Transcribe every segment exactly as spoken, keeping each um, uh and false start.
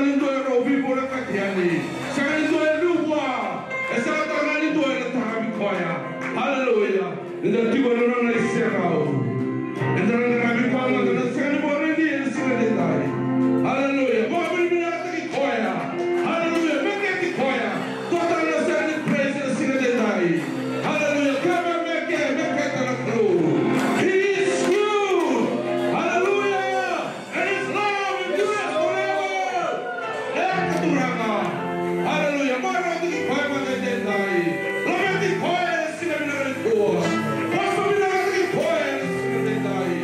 ni dua e rau veivolekati yani. Sega ni dua e liu vua. E sega tale ga ni dua ena taravi koya. Aleluya. Ni da tiko ena nona iserau, eda na qaravi koya mada na sega ni vakaraitaki ena siga edaidai. Aleluya. Vakavinavinakataki koya. Aleluya. Meketi koya. Totoka na sega ni praise ena siga edaidai. Aleluya. Kaya me meke, meketa na Kalou. He is good. Aleluya. And his love endures forever. E ka Turaga. Aleluya. Marautaki koya mada edaidai. Laveti koya ena siga vinaka nikua. Vakavinavinakataki koya ena siga edaidai.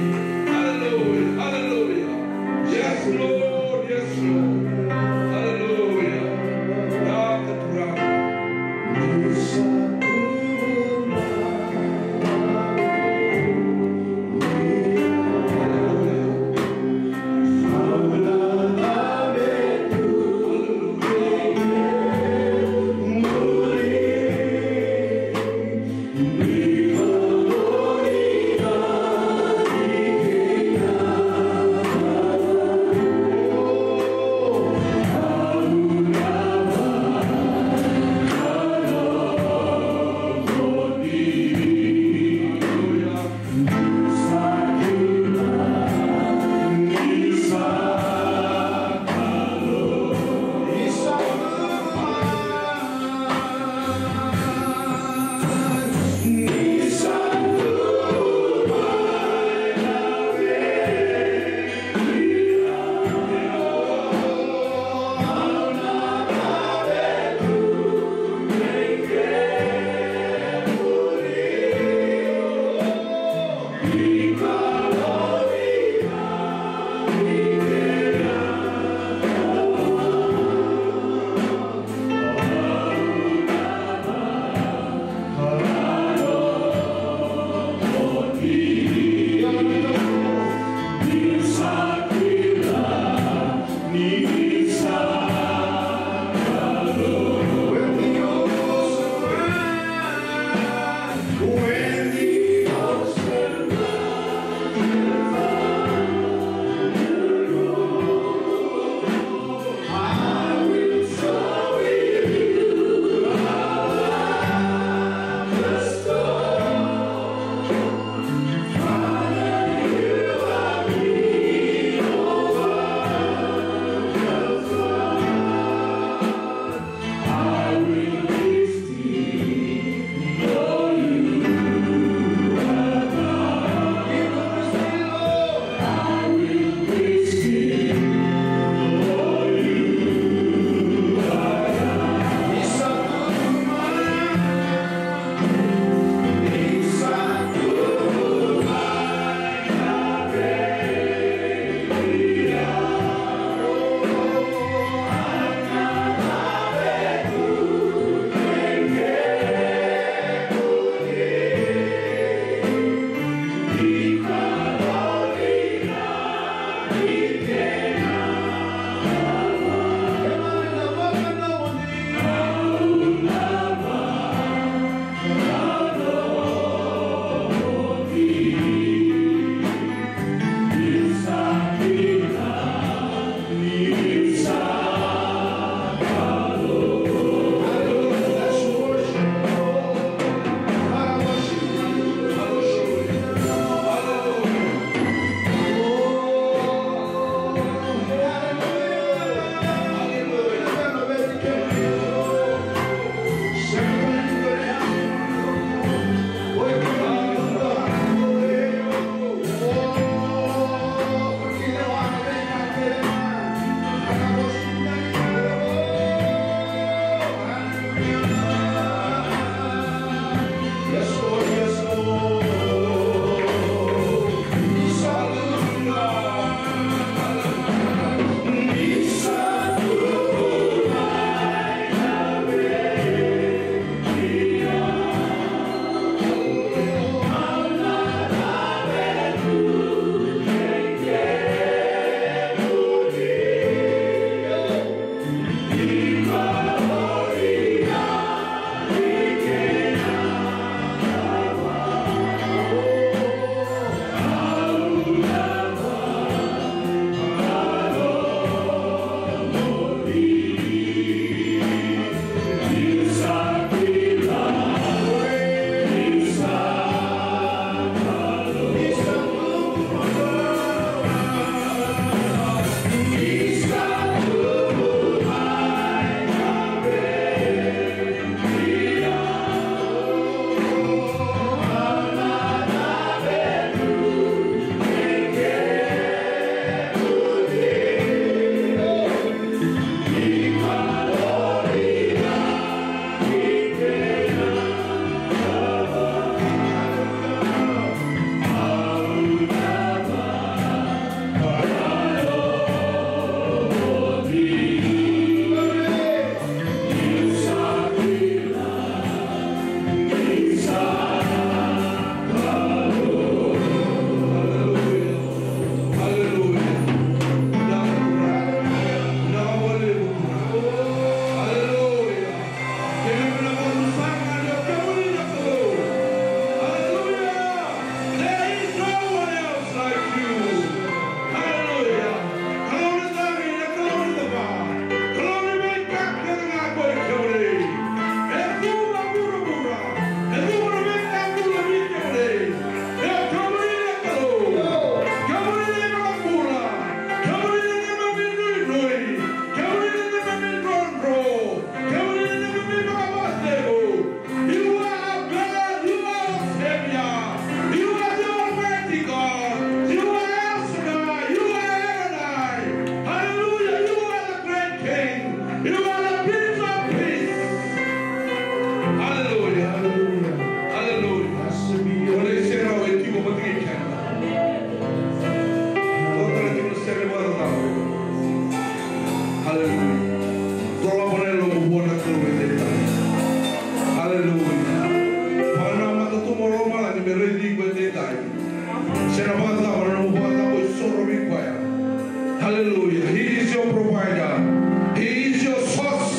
Hallelujah. Dolava na yalomu vua na Kalou edaidai. Hallelujah. Vakanamata tu mai lomalagi me raici iko edaidai. Se na vakacava na nomu vakacabo, isoro vei koya. Hallelujah. He is your provider. He is your source.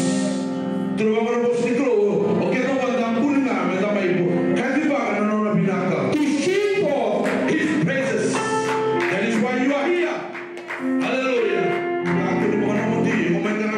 Tukuna vaka na vosa ni Kalou, o keda ga da buli ga me da mai vo. Kacivaka na nona vinaka. To show forth his praises. That is why you are here. Hallelujah. Ia, kua ni vakanamata, o mai tara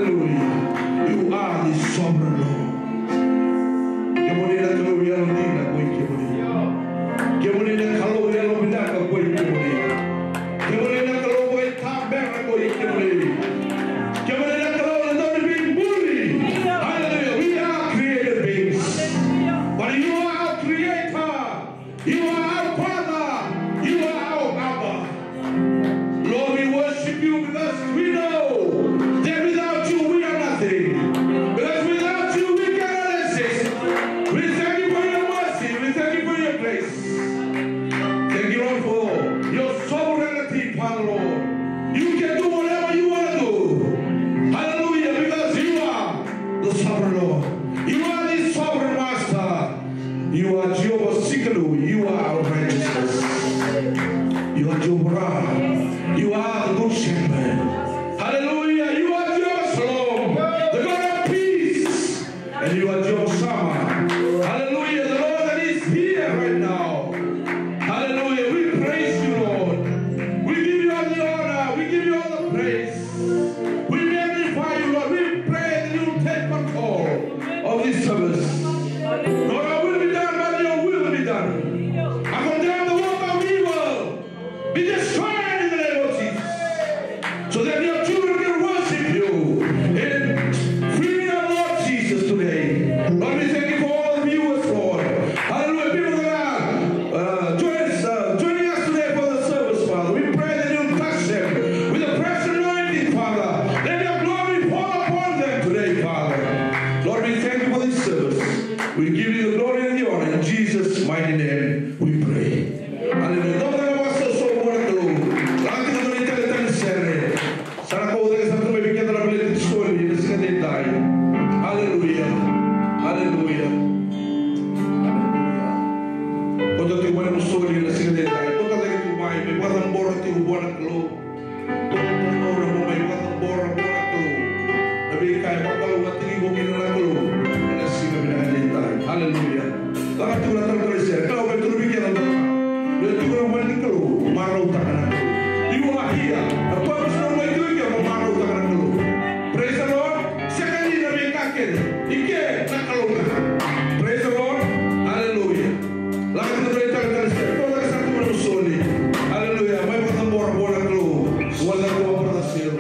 Hallelujah. You are the sovereign Lord. Kemuni na Kalou yalodina ko i kemuni. Kemuni na Kalou yalovinaka ko i kemuni. Kemuni na Kalou vakaitabera ko i kemuni. Kemuni na Kalou na dauniveibuli. Hallelujah. We are created beings. But you are our creator. You are our Father. You are our Abba. Lord, we worship you because we know that without you we are nothing. Because without you we cannot exist. We thank you for your mercy. We thank you for your grace. Thank you, Lord, for your sovereignty, Father, Lord. You can do whatever you want to do. Hallelujah, because you are the sovereign Lord. You are the sovereign Master. You are Jehovah Tsidkenu. You are our righteousness. You are Jehovah Rapha. You are the good shepherd. Hallelujah. You are Jehovah Shalom, the God of peace. And you are Jehovah Shammah. Hallelujah. The Lord that is here right now. Hallelujah. We praise you, Lord. We give you all the honor. We give you all the praise. We magnify you, Lord. We pray that you take control of this service. Not our will be done, but your will be done. I condemn the work of evil. Be destroyed in the name of Jesus. So that your children can worship you in freedom, Lord Jesus, today. Lord, we thank you for all the viewers, Lord. Hallelujah. People that are uh, join us, uh, joining us today for the service, Father. We pray that you touch them with a fresh anointing, Father. Let your glory fall upon them today, Father. Lord, we thank you for this service. We give you the glory and the honor. In Jesus' mighty name, we pray. Hallelujah. Dou dau na vosa so vua na Kalou. Lako tiko na italetale ni sere. Sa na kau cake sara tu mai vei keda na veleti soli na siga edaidai. Hallelujah. Hallelujah. Hallelujah. Koto tiko mai na soli na siga edaidai. Koto cake tiko mai, me vakacabora tiko vua na Kalou. Koto tiko mai, vakacabora vua na Kalou. Na veika e vakacabora tiko vua na Kalou. Ena siga vinaka edaidai. Hallelujah. Lako tiko na talatala ni sere, Kalou me turu vei keda na doka. Io tiko na vale ni Kalou, marautaka na Kalou. You are here. Na purpose na mai tiko ike, mo marautaka na Kalou. Praise the Lord. Sega ni na veika kece. Ike na Kalou ga. Praise the Lord. Hallelujah. Lako tiko na talatala ni sere, koto cake sara tu mai na soli. Hallelujah. Mai vakacabora vua na Kalou. Vua na Kalou, brother Sil.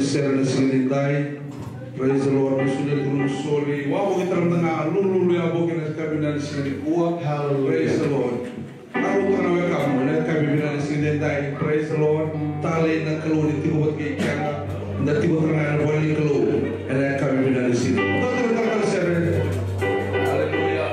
Sere na siga ni dai. Praise the Lord. Ni soli tu na soli. Wavoki tara mada ga lululu ya voki na kavi na siga ni kua. Hallelujah. Praise the Lord. Na ruta na wekamu ena kavi vinaka ni siga ni dai. Praise the Lord. Tale na Kalou ni tiko vata kei keda. Da tiko tara ga ena vale ni Kalou ena kavi vinaka ni siga. Tara, tara, tara, tara, sere. Hallelujah.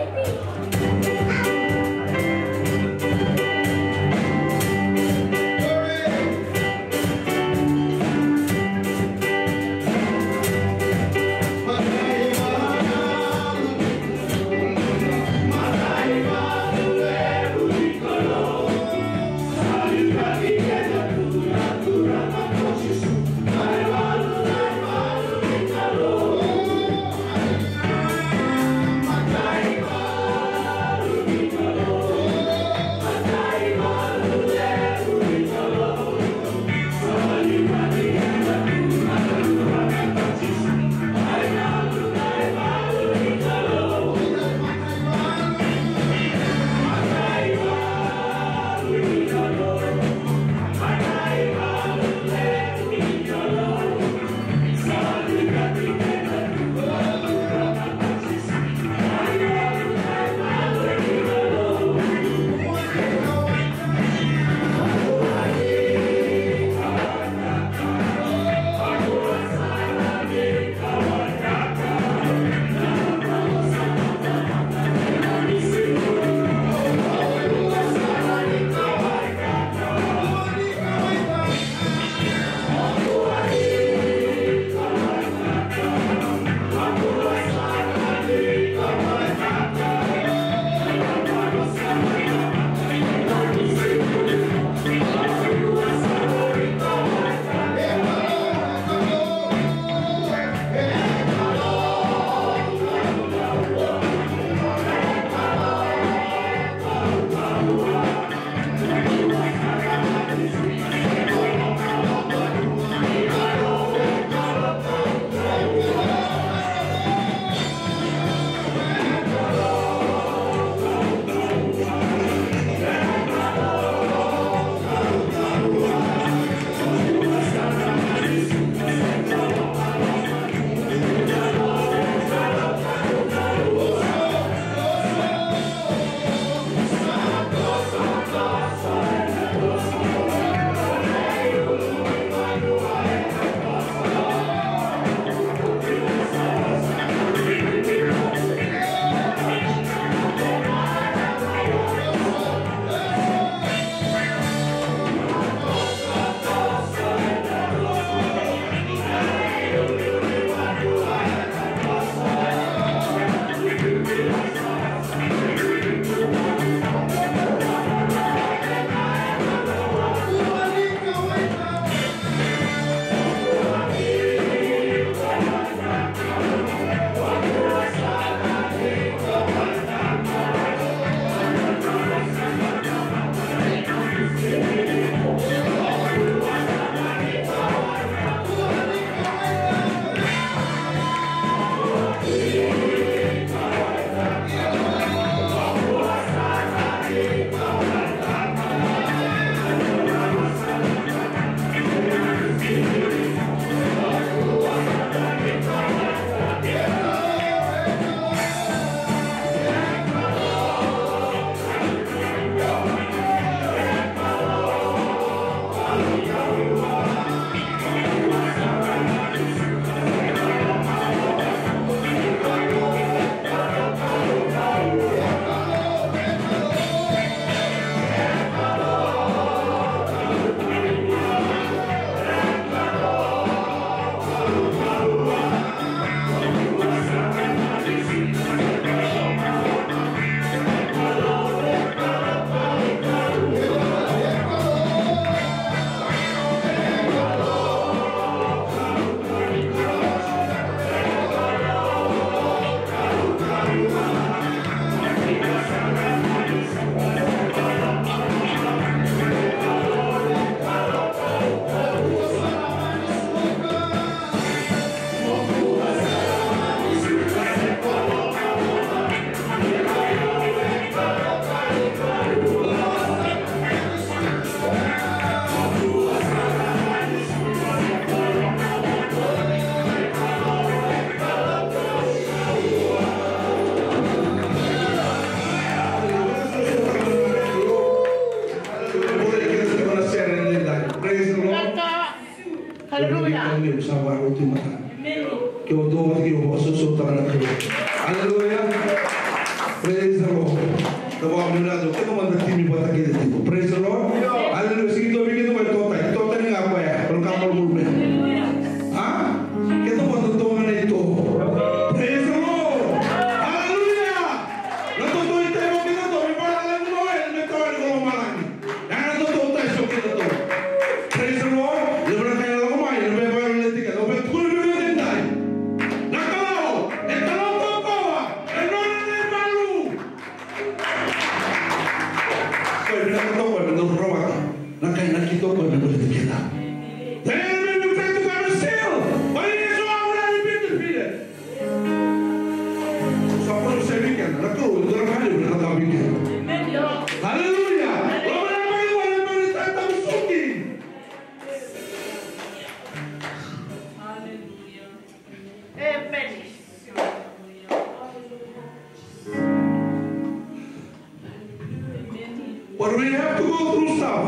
Praise the Lord. Keda mada timi vata kece tiko. Praise the Lord. Hallelujah. Sega ni dua vei keda mai totai. Totai ni ga koya. Kalo ka malumalumu. A? Keda mada toga na ito. Praise the Lord. Hallelujah. Na toto i tai mo keda to. Me vara na lagi mo e. Me tawa ni ko malani. Ia na toto tai so keda to. Praise the Lord. Levu na ka e lako mai. Na me vara na tiko. Na me tukuna me vara na tiko. Na Kalou. E Kalou totoka. E nona na ivalu. Koya e vinakata o koya me dau rawata na ka e nakita o koya me baleti keda. Then we will try to come and steal. But it is so how will I be defeated? Sa koya sa vei keda, na Kalou e dua na ka levu na ka vei keda. Hallelujah. Loma ni yabaki qo, na yabaki ni tatamusuki. Hallelujah. Amen. But we have to go through stuff.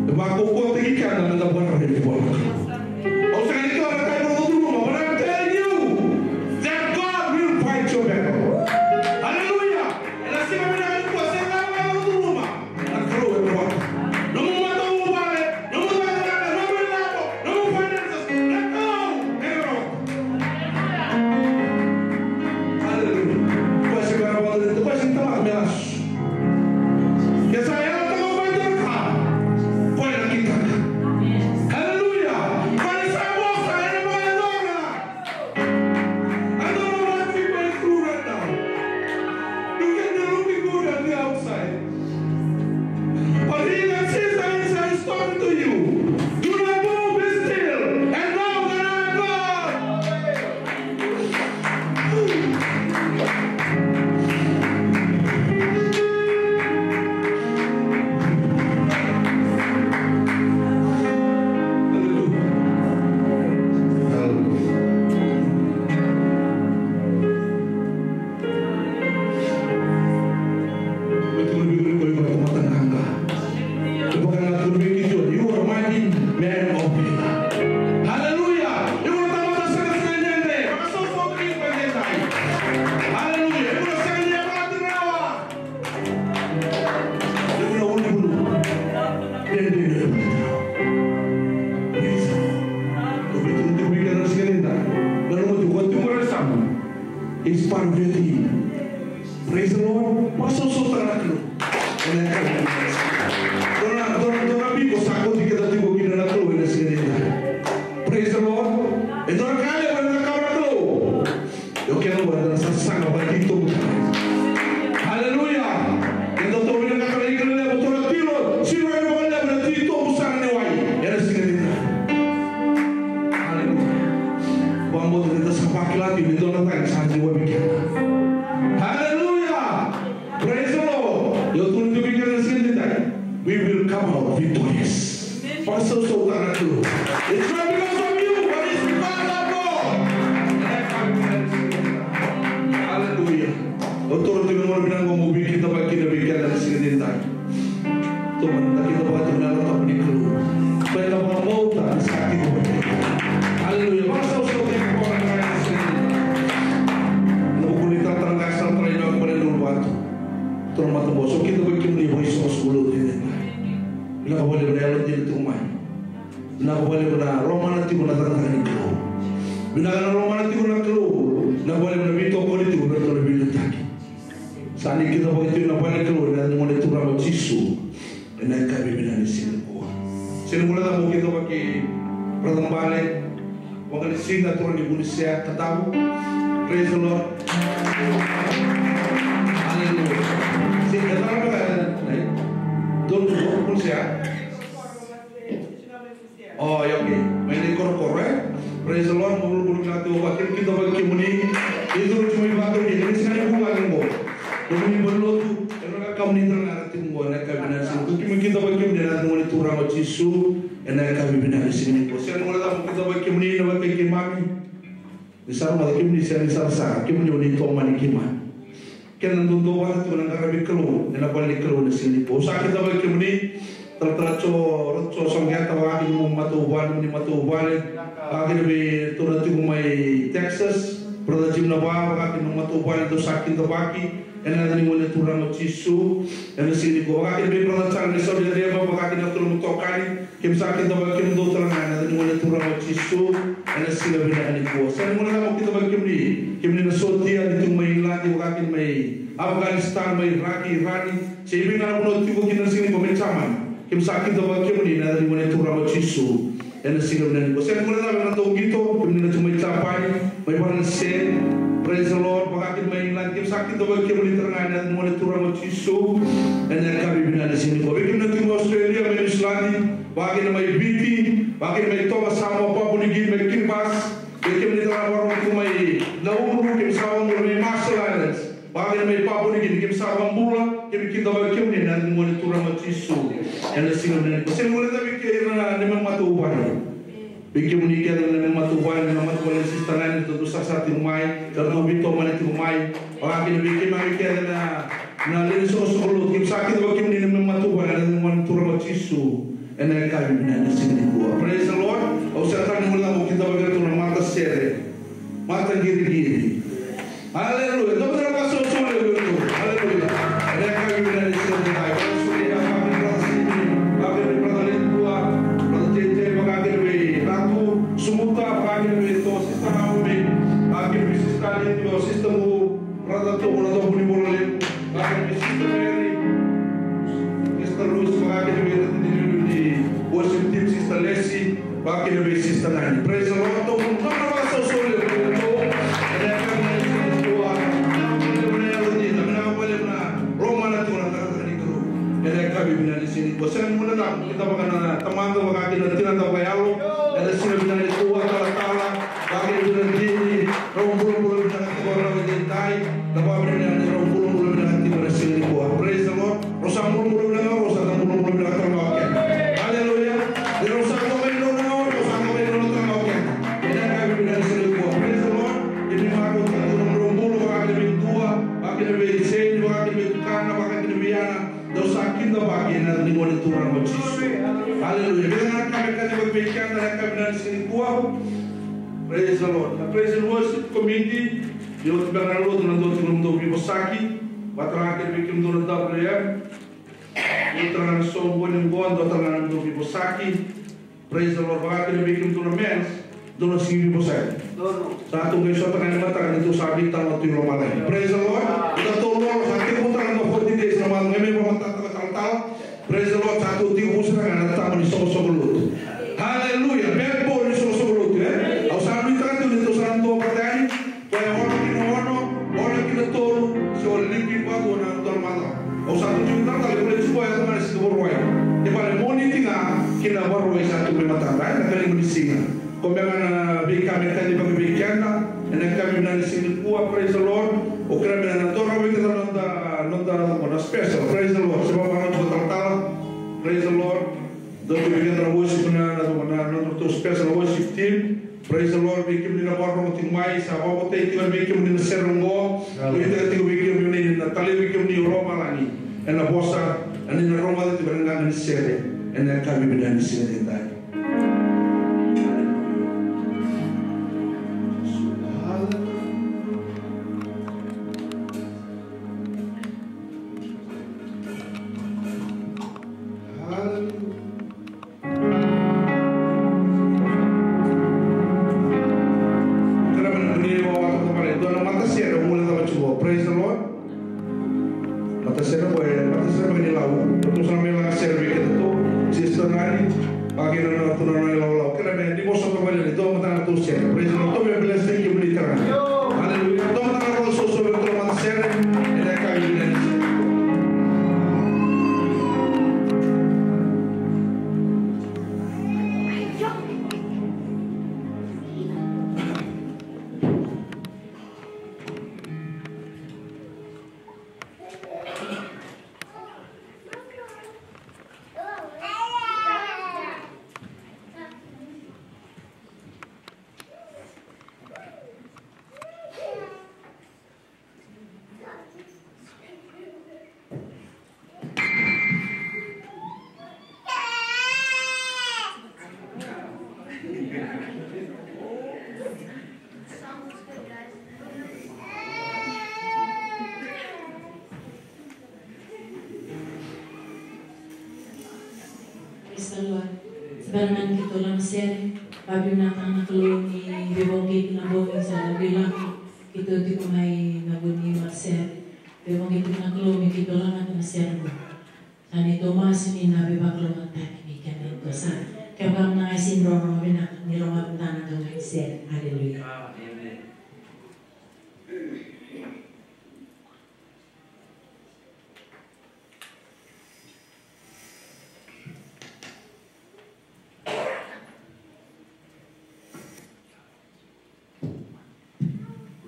E vakaukauwataki keda me da vakaraici vua. Au sega ni kila na ka e vakacuruma, but I'm telling you that God will fight your battle. Hallelujah. Ena siga vinaka nikua, sega ni vakacuruma. Na Kalou e rawata. Nomu matavuvale, nomu cakacaka, nomu ilavo, nomu finances, na Kalou e rawata. Hallelujah. Koya se bera vakadua, koya se tamata me lasu. Ke sa yalataka o koya na ka, koya na kitaka. Hallelujah. Koya ni sa vosa, ena vakayacora. I don't know what people are through right now. You can be looking good on the outside. But he that sees the inside is talking to you. Do not move, be still, and know that I am God. Hallelujah. Hallelujah. Oi, tukuna vei iko, iko na tamata qaqa. Kevaka na tukuna vei iko, you are a mighty man of valor. Hallelujah. Iko na tamata sega ni dredre. Vakasausau vei iko e dredre. Hallelujah. Iko na sega ni yavalati rawa. Iko na ulubulu. Dredre, dredre. Praise the Lord. Iko vei iko na siga ni dai. Na nomu tu, ko tu ko na samu. It's part of your team. Praise the Lord. Vakasausau tale na Kalou. Ena yakavi. Dua na, dua na, dua na viko sa kauti keda tiko kina na Kalou ena siga nikua. Praise the Lord. E dua na ka levu ena cakava na Kalou. Io, kena vua eda na sasaga vakatitobu tale. Hallelujah. Eda tou vinakata na ikala levu, tou na tilo, siro ena vakalevu na titobu sara ni wai. Ena siga nikua. Hallelujah. Vakabauta ni da sa vakila tiko ni dua na cagi sa ciwa vei keda. Hallelujah. Praise the Lord. Io, tukuna tiko vei keda na siga nikua. We will come out victorious. Vakasausau tale na Kalou. It's not because of you, but it's because of God. Hallelujah. Au taura tiko na gauna vinaka qo meu veikidavaki kina vei keda na siga nikua. Tou mada kidavaki tiko na Yalo Tabu ni Kalou. Tou na vakabauta ni sa tiko vei keda. Hallelujah. Vakasausau tiko vua na Kalou na siga nikua. Na vuku ni talatala qase, talatala Inoke Bale Duluvatu. Tou na matabose, au kidavaki kemuni vakaisoqosoqo lotu nikua. Vinaka vakalevu na yalodina tiko mai. Vinaka vakalevu na lomana tiko na cakacaka ni Kalou. Vinaka na lomana tiko na Kalou. Vinaka vakalevu na veitokoni tiko vei iratou na veiliutaki. Sa ni kidavaki tiko na vale ni Kalou ena yaca ni Gone Turaga o Jisu. Ena yakavi vinaka ni siga nikua. Sega ni guilecava meu kidavaki Brother Bale. Waqa ni siga, turaga ni Vunisea Katavu. Praise the Lord. Hallelujah. Siga, e tara beka, e, donu Vunisea. Oh, io, okay. Mai na ikorokoro, e? Praise the Lord. Mo vulavula na tiko vaka kemuni, kidavaki kemuni. Ni curu tiko mai vata, ni kemuni sega ni vuqa ni qo. Kemuni bale lotu, e na ka kemuni tara na tiko qo, na ka vinaka sega. Kemuni kidavaki kemuni na Gone Turaga o Jisu, ena yakavi vinaka sega ni qo. Sega ni guilecava meu kidavaki kemuni na wekai keimami. Ni sa rogoca kemuni sega ni sarasara, kemuni o ni tomani keimami. Kena dodonu vata tiko na qaravi Kalou ena vale ni Kalou ena siga nikua. Au sa kidavaki kemuni, talatala Jo, Jo Soqeta, vaka kina nomu matavuvale, nomuni matavuvale, vaka kina vei iratou na tiko mai Texas. Brother Jim Nava, vaka kina na matavuvale, dou sa kidavaki ena yaca ni Gone Turaga o Jisu. Ena siga nikua, vaka kina vei Brother Charlie Saudi Arabia, vaka kina na turaga tokani, keimami sa kidavaki kemudou tale ga ena yaca ni Gone Turaga o Jisu. Ena siga vinaka nikua, sega ni guilecava, kidavaki kemuni, kemuni na sotia ni tu mai England, vaka kina mai Afghanistan, mai Iraki, Irani, se i vei ga na vanua o tiko kina ena siga nikua, mai Jamani. Keimami sa kidavaki kemuni ena yaca ni Gone Turaga o Jisu. Ena siga vinaka nikua, sega ni guilecava na dau qito, kemuni na tu mai Japani, mai Varanasi, praise the Lord, vaka kina mai England, keimami sa kidavaki kemuni tale ga ena yaca ni Gone Turaga o Jisu. Ena yakavi vinaka ni siga nikua, vei kemuni na tu mai Australia, mai Niusiladi, vaka kina mai Viti, vaka kina mai Tonga, Samoa, Papua New Guinea, mai Kiribati, vei kemuni tale ga vakarorogo tu mai Nauru, keimami sa vakabula, mai Marshall Islands, vaka kina mai Papua New Guinea, keimami sa vakabula, keimami kidavaki kemuni ena yaca ni Gone Turaga o Jisu. Ena siga vinaka nikua, sega ni guilecava vei kemuni na neimami matavuvale. Vei kemuni kece na neimami matavuvale, na matavuvale ni Sister Nani, dou sa sa tiko mai, sa dou veitomani tiko mai. Vaka kina vei keimami kece na, na lewe ni soqosoqo lotu, keimami sa kidavaki kemuni na neimami matavuvale ena yaca ni Gone Turaga o Jisu. Ena yakavi vinaka ni siga nikua. Praise the Lord. Au sega tale ni guilecava mo kidavaki iratou na matasere, mataqiriqiri. Aleluya. Dou vakasausautaka na Kalou. Aleluya. Ena yakavi vinaka ni siga nikua. Vakasausautaka vei Brother Simi, vaka kina vei Brother Letua, Brother J J, vaka kina vei Ratu Sumuta, vaka kina vei Sister Naomi, vaka kina vei Sister Letua, Sister Mu, Brother Tomo, na Tomo ni Bolo Levu, vaka kina vei Sister Mary, Sister Lucy, vaka kina vei Ratu ni worship team, Sister Lesi, vaka kina vei Sister Nani. Praise the Lord. Tou na vakasausautaka na Kalou. Ena yakavi vinaka ni siga nikua. Vinaka vakalevu na yalodina, vinaka vakalevu na lomana tiko na takataka ni Kalou. Ena yakavi vinaka ni siga nikua, sega ni guilecava, kidavaka na tamada, vaka kina na tinada vakayalo. Ena siga vinaka nikua, talatala, vaka kina vei Radini, rau bulabula vinaka tiko ena siga edaidai. Na vakavinavinaka ni rau bulabula vinaka tiko ena siga nikua. Praise the Lord. Rau sa bulabula vinaka, rau sa na bulabula vinaka tale ga o keda. Aleluya. Ni rau sa qai mai nona, rau sa qai mai nona tale ga o keda. Ena yakavi vinaka ni siga nikua. Praise the Lord. Keimami vakabula tiko na nodrau bula, vaka kina vei Dua, vaka kina vei Jane, vaka kina vei Tukana, vaka kina vei Ana. Dou sa kidavaki ena yaca ni Gone Turaga o Jisu. Aleluya. Keda na ka me kacivaki vei keda ena yakavi vinaka ni siga nikua. Praise the Lord. Na praise and worship committee, ni oti beka na lotu, na dua tiko na nomudou veivosaki. Vata ga kina vei kemudou na W M. Dua tale ga na soqoni qo, dua tale ga na nomudou veivosaki. Praise the Lord. Vaka kina vei kemudou na men's, dou na sega ni veivosaki. Sa tou qai sota ga ni mataka ni tou sa veitalanoa tu i lomalagi. Praise the Lord. Eda tou lolo, sa tekivu tale na forty days na macawa qo, me vakamatata na talatala. Praise the Lord. Sa tou tekivu sara ga na tama ni soqosoqo lotu. Hallelujah. Backbone ni soqosoqo lotu, e? Au sa nuitaka tu ni tou sa na duavata yani. Koya e ono ki na ono, ono ki na tolu, se o liki vakadua na dua na macawa. Au sa tu tiko na tale, ko leti koya tu mai na siga Vakarauwai. E vale Moniti ga ki na Vakarauwai sa tu mai matada, e, na kalima ni siga. Ko me ga na veika me kacivaki vei keda ena yakavi vinaka ni siga nikua, praise the Lord. O keda me na dua na veika na noda, noda, noda special, praise the Lord. Se vaka na noda talatala, praise the Lord. Dou vei keda na worship na, na, na, na nodratou special worship team. Praise the Lord, vei kemuni na vakarorogo tiko mai, sa vakavotai tiko vei kemuni na sere oqo. Nuitaka tiko vei kemuni na talevi kemuni o lomalagi ena vosa, ena rogoca tiko na qaqa ni sere ena yakavi vinaka ni siga edaidai. Hallelujah. Hallelujah. Kena mani kuni wawa tu mai dua na matasere, o mule cava tiko. Praise the Lord. Matasere qo e matasere vaka ni Lau. Tou sa mai laga sere vei keda tu. Sister Nani, vaka kina na turaga na ilawalawa. Kena me ni vosa vaka ni dua mataka na tou sere. Praise the Lord. Tou me bless, thank you, mani tara. Hallelujah. Dua mataka na tou soso vei tou matasere. Ena yakavi vinaka. Sa bera mada ni keitou lako na sere. Vakavinavinaka na Kalou ni veivoki kina bogi sa na veilaku. Keitou tiko mai na vu ni matasere. Veivoki kina na Kalou me keitou lako na sere qo. Sa neitou masu ni na veivakalougatataki ni keda itoso. Kevaka na qai sega ni rogo vinaka, ni rogo vinaka na ka qai sere. Aleluya. Amen.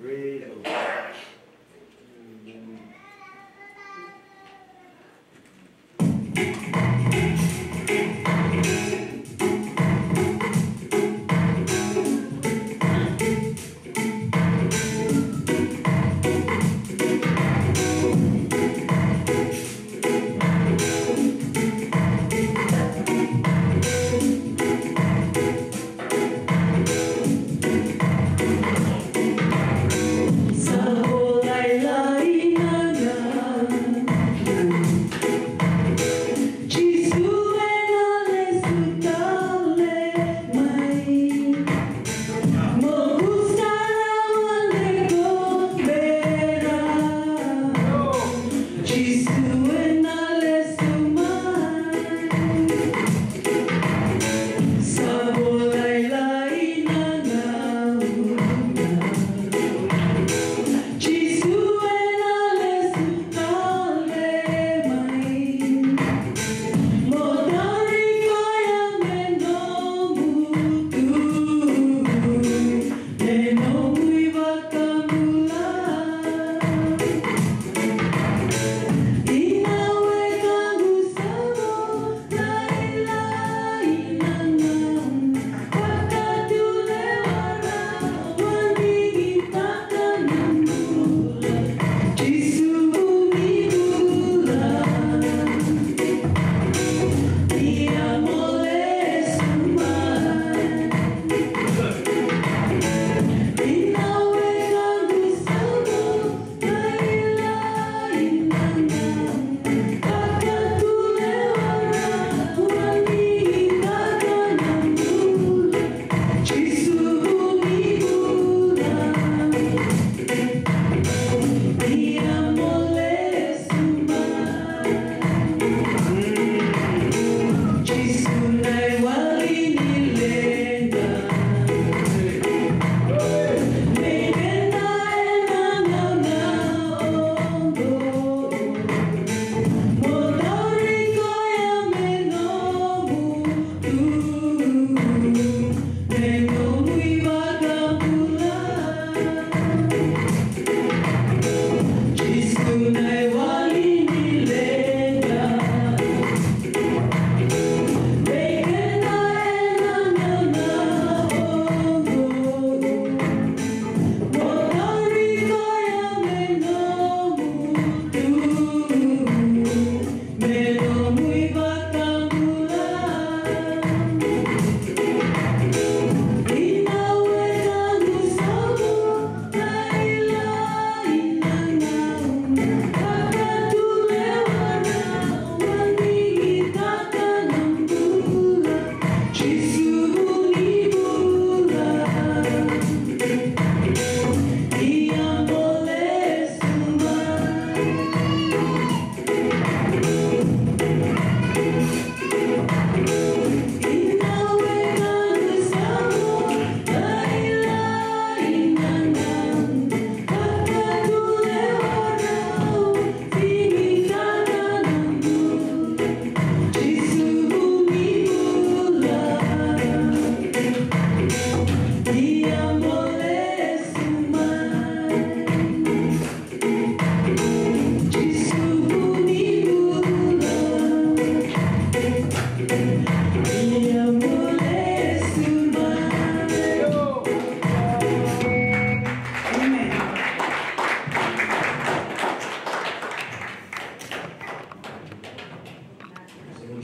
Praise the Lord.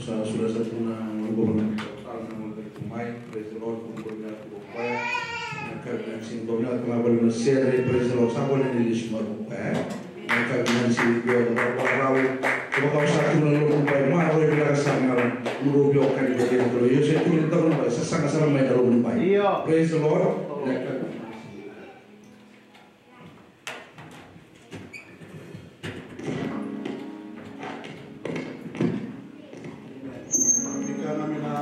Sa sula sa tu na noqu vanua, sa tu mai, praise the Lord, sa bula vinaka tu o koya. Na ka vinaka, sa bula vinaka tu na vale na sere, praise the Lord, sa bula ni lesu mai o koya. Na ka vinaka, sa bula vinaka tu o koya. Sa bula vinaka tu na noqu vanua, sa bula vinaka tu o koya. Muruvi o kani vata na Kalou. Io, se tu ni tabu na bai, sasaga sara mai na Kalou ni bai. Io. Praise the Lord. Vika na mina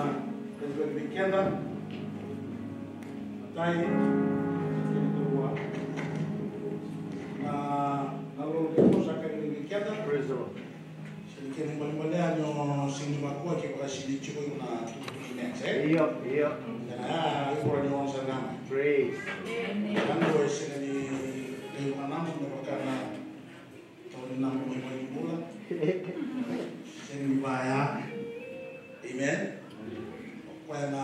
vei keda. Matai, kena karua. Na, na lolo ke ko sa kari vei keda. Praise the Lord. Sega ni kena ibalebale ni o sega ni vakua ke vakasinaiti tiko na tukutuku next, e? Io, io. Ena ya, e kura ni ono sa gama. Praise. Ena o sega ni dei manamo me vaka na tau ni namo mai mai ni bula. Sega ni vaya. Amen. O koya na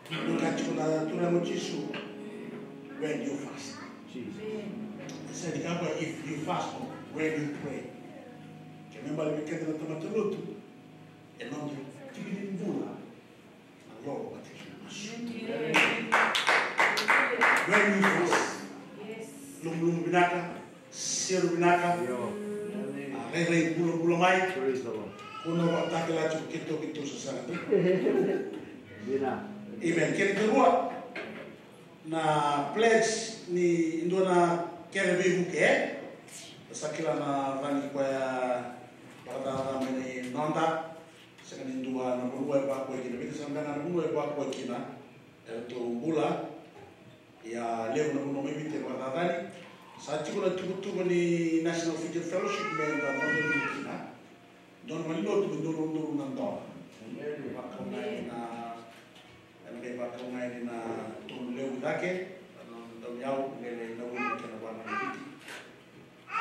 Ka tiko na Turaga o Jisu, when you fast. Sa dikeva if you fast or when you pray. Ke me bale me keda na tamata lotu, e noda tiki ni bula na lolo vata kei na masu. When you fast. Lumulumu vinaka, siro vinaka. Io. A rairai bulabula mai. Praise the Lord. Ko na vakatakila tiko keitou, keitou sasaga tu. Dina. Amen. Kena karua na pledge ni dua na kere veivuke. Sa kila na vani koya vakatata mai ni noda. Sega ni dua na vanua e vakoi kina. Vita sa beka na vanua e vakoi kina. Eratou bula. Ia levu na vanua mai Viti e vakacacani. Sa tiko na tuvatuva ni National Fijian Fellowship me da dodonu kina. Dodonu mai lotu me dodonu na dola. Vakau ga yani na, ena qai vakau ga yani na tolu levu i cake. Na dau yau me na uli na kena vana na Viti. A,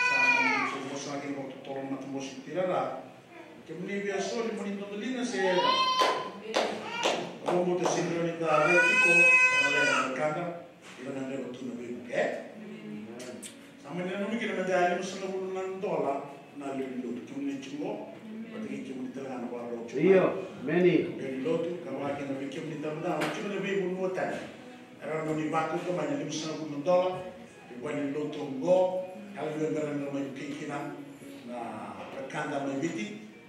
sa mani vosa kina vakatotolo na matabose ni tirara. Kemuni via soli mani dodoliga se. Rogoca se ni da rai tiko, na leqa na wekada, ira na dreva tu na veivuke. Sa mani nanumi kina me da lima sagavulu na dola na lewe ni lotu. Kemuni tiko, vata kei kemuni tale ga na vakarau tiko. Io, meni. Lewe ni lotu, ka vaka kina vei kemuni tale ga, tiko na veivanua tani. Era na ni vakauta mai na lima sagavulu na dola. Vua ni lotu oqo, ka levu beka na mai vukei kina na wekada mai Viti.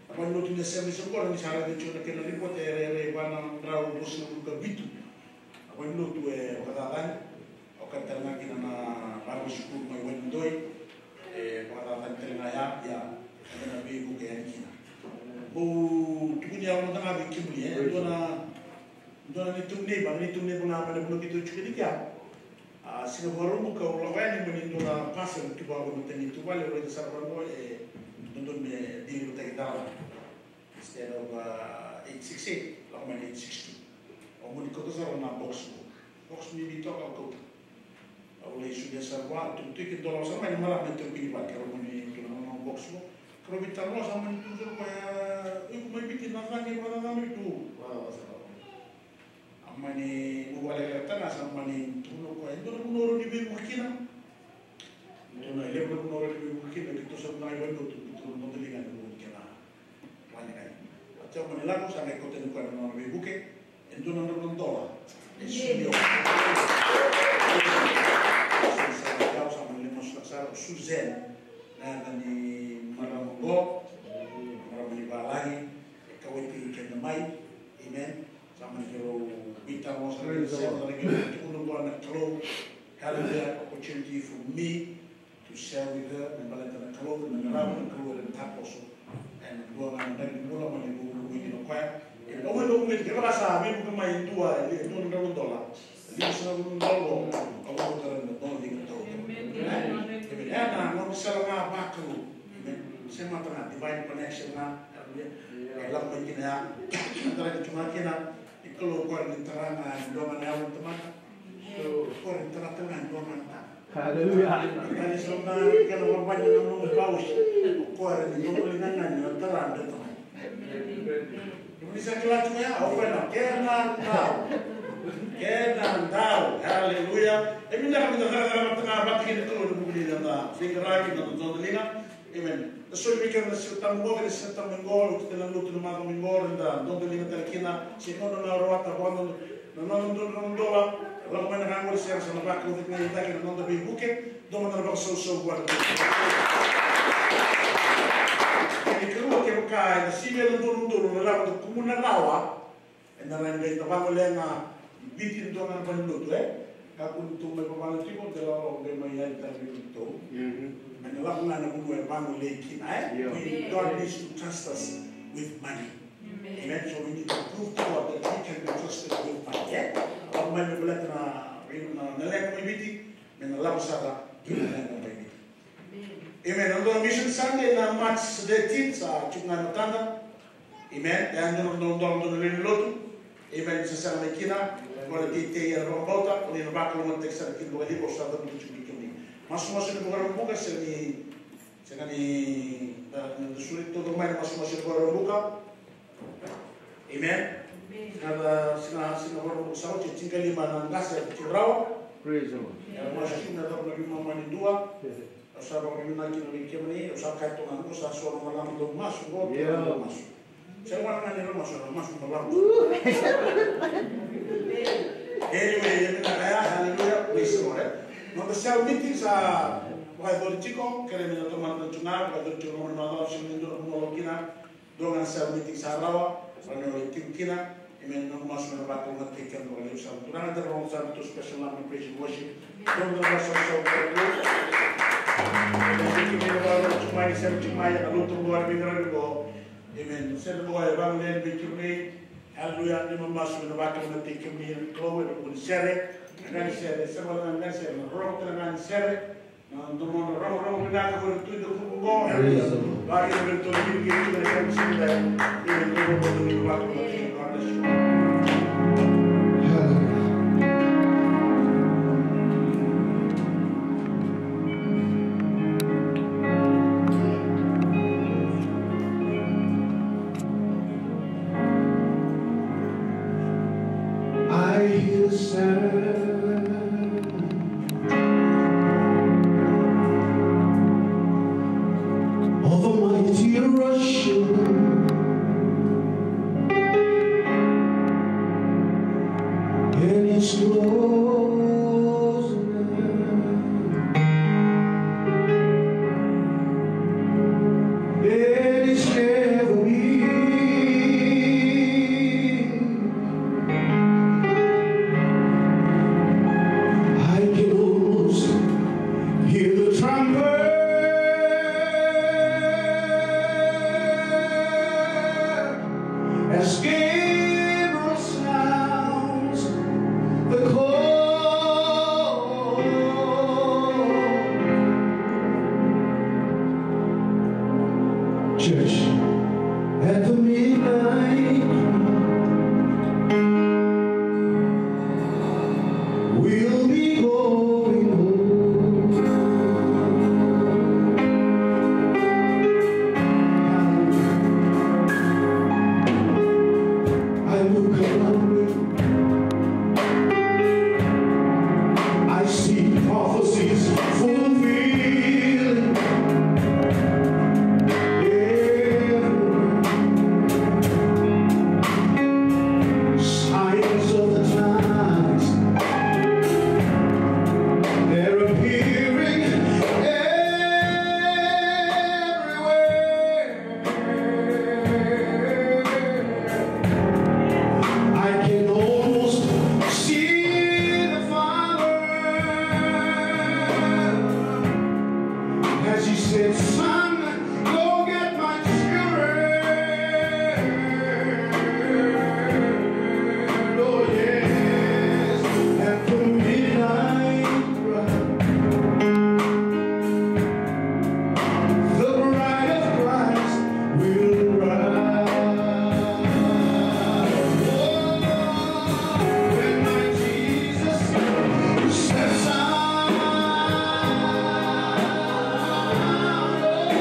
A vua ni lotu ni Assemblies oqo, ni sa raica tiko na kena report, e rairai va na drau ruasagavulu ka vitu. A vua ni lotu e vakacacani, okati tale ga kina na valeniveiveisukulu mai Wainidoi, e vakacacani tale ga ya, ia, na kena veivuke yani kina. Vou tukuni au mada ga vei kemuni, e dua na, dua na neitou neighbor, neitou neighbor ga mai na vanua keitou tiko kina kea. A, siga Vakaraubuka au lako yani mai ni dua na parcel tu vakamatani tu vale, au raica sara vaqo e dodonu me delivery-taki cala. Instead of, uh, eight six eight, lako mai na eight six two. Au mani kauta sara na box qo. Box bibi toka au kauta. Au lai solia sara vua, tukituki, dolava sara mai na marama e taukei ni vale, keirau mani tu na nona box qo. Keirau veitalanoa, sa mani tukuna sara o koya, iko mai Viti, na cagi, na cagi mai tu. Vakacava sara. A mani vuvale kece tale ga sa mani tukuna o koya, e dua na vanua rawa ni veivuke kina. Dua na levu na vanua rawa ni veivuke kina, keitou sa mai vale lotu, keitou na dodoliga ena vanua ni kena vale ga. Oti au mani lako, sa qai kauta yani o koya na nona veivuke, e dua na drau na dola. E soli o. Sa qai au sa mani lemasulaka sara, o Suzanne, na yaca ni marama oqo, marama ni valagi, e kauwaitaki keda mai. Amen. Sa mani keirau veitalanoa sara kina, sa mani keirau tukuna vua na Kalou. Hallelujah, opportunity for me to share with her, me baleta na Kalou, na qarava na Kalou ena takoso. Ena dua ga na draki ni bula mani vuavuai kina o koya. E, au e vuavuai kina, kevaka sa veivuke mai e dua, e dua na drau na dola. Lima sagavulu na dola, au vakatara na dola ni ka tau. Amen. Amen. Ena noda sala ga vakalou. Amen. Semata ga, divine connection ga. Hallelujah. E lako mai kina ya. Tara ki tu ga kina. Ni Kalou o koya ni tara ga e dua ga na yalo ni tamata. O koya ni tara tale ga e dua ga na tamata. Hallelujah. Tani sa na kena vavani na nomu pausi. O koya ni dodoliga ga ni na tara e dua tamata. Kemuni sa kila tu ya, o koya na kena dau. Kena dau. Hallelujah. E vinaka meda cakacaka vata ga vata kei na Kalou ena vuku ni noda veiqaravi, noda dodoliga. Amen. Na soli vei keda na Siga Tabu oqo, na Siga Tabu oqo, oti na lotu na macawa oqo, eda dodoliga tale kina, se nona na rawata, vua na nona dodoliga, dola, Lako mai na ka qori, sega, sa na vakauta tiko na itaki na noda veivuke. Dua mada na vakasausau vua na Kalou. Kena ikarua, kevaka ena sivia na udolu na lako da kumuna rawa, ena rawa ni qai da vagolea ga i Viti e dua ga na valenilotu, e? Kakua ni tou mai vavaga tiko, de lako qai mai yali tale vei keitou. Ena lako ga na vanua e vagolei kina, e? Io. We, God needs to trust us with money. Amen. So we need to prove to God that we can be trusted with money, e? Lako mai me baleta na, na, na leqa mai Viti, me na lako sara ki na leqa mai Viti. Amen. Na noda Mission Sunday na March thirteen, sa tiko ga e matada. Amen. E a dua na, dua na, dua na lewe ni lotu. Amen. Sa sega mai kina. Ko na teitei ena vakabauta, ko ni na vakalougatataki sara kina vakalevu, au sa cavuta tiko vei kemuni. Masumasu ena Vakaraubuka, sega ni, sega ni, da, da soli toka mai na masumasu ena Vakaraubuka. Amen. Amen. Siga, siga, siga Vakaraubuka sa oti, e tinikalima na qase e tiko rawa. Praise the Lord. Era masu tiko na cava na veimama ni dua. Au sa vakavinavinaka kina vei kemuni, au sa kaya toka qo, sa so na marama dau masu qo, yeah, dau masu. Sa vaka ga ni ra masu, ra masu marama. Anyway, e vinaka ya, hallelujah, praise the Lord, e. Noda cell meeting sa vakayacori tiko, kerea me na tomana tu ga, vakayacori tiko na macawa, sa ni dua na vanua kina. Dua ga na cell meeting sa rawa, rawa ni o lai tiko kina. Amen. Noqu masu me na vakalougatataki keda vakalevu sara. Turaga, da rogoca sara na tou special love and praise and worship. Dua ga na vakasausau vakalevu. Amen. Tiko mai na vakalougatataki mai, na sere tiko mai, na lotu qo, na veiqaravi qo. Amen. Sere qo e vagolei vei kemuni. Hallelujah. Ni masu me na vakalougatataki kemuni na Kalou ena vuku ni sere. Na qai sere, sere wale na qai sere, na rorogo tale ga ni sere. Na domona rogorogo vinaka ko na Tui Dakuqu qo. Praise the Lord. Vakaivei tolu vei kei tolu na ka ni siga dai. Ena domona domona vakaivei. God bless you. Hallelujah. I hear the sound of a mighty rushing, and it's close now. It is heavy. I can almost hear the trumpet as Gabriel sounds the call. Church, at the midnight, we'll be going home. I look around me, I see prophecies fulfilling everywhere. Signs of the times, they're appearing everywhere. I can almost see the Father as he said, "Son, go get my children." Oh, yes, at the midnight cry. The bride of Christ will rise. Oh, when my Jesus steps out, oh,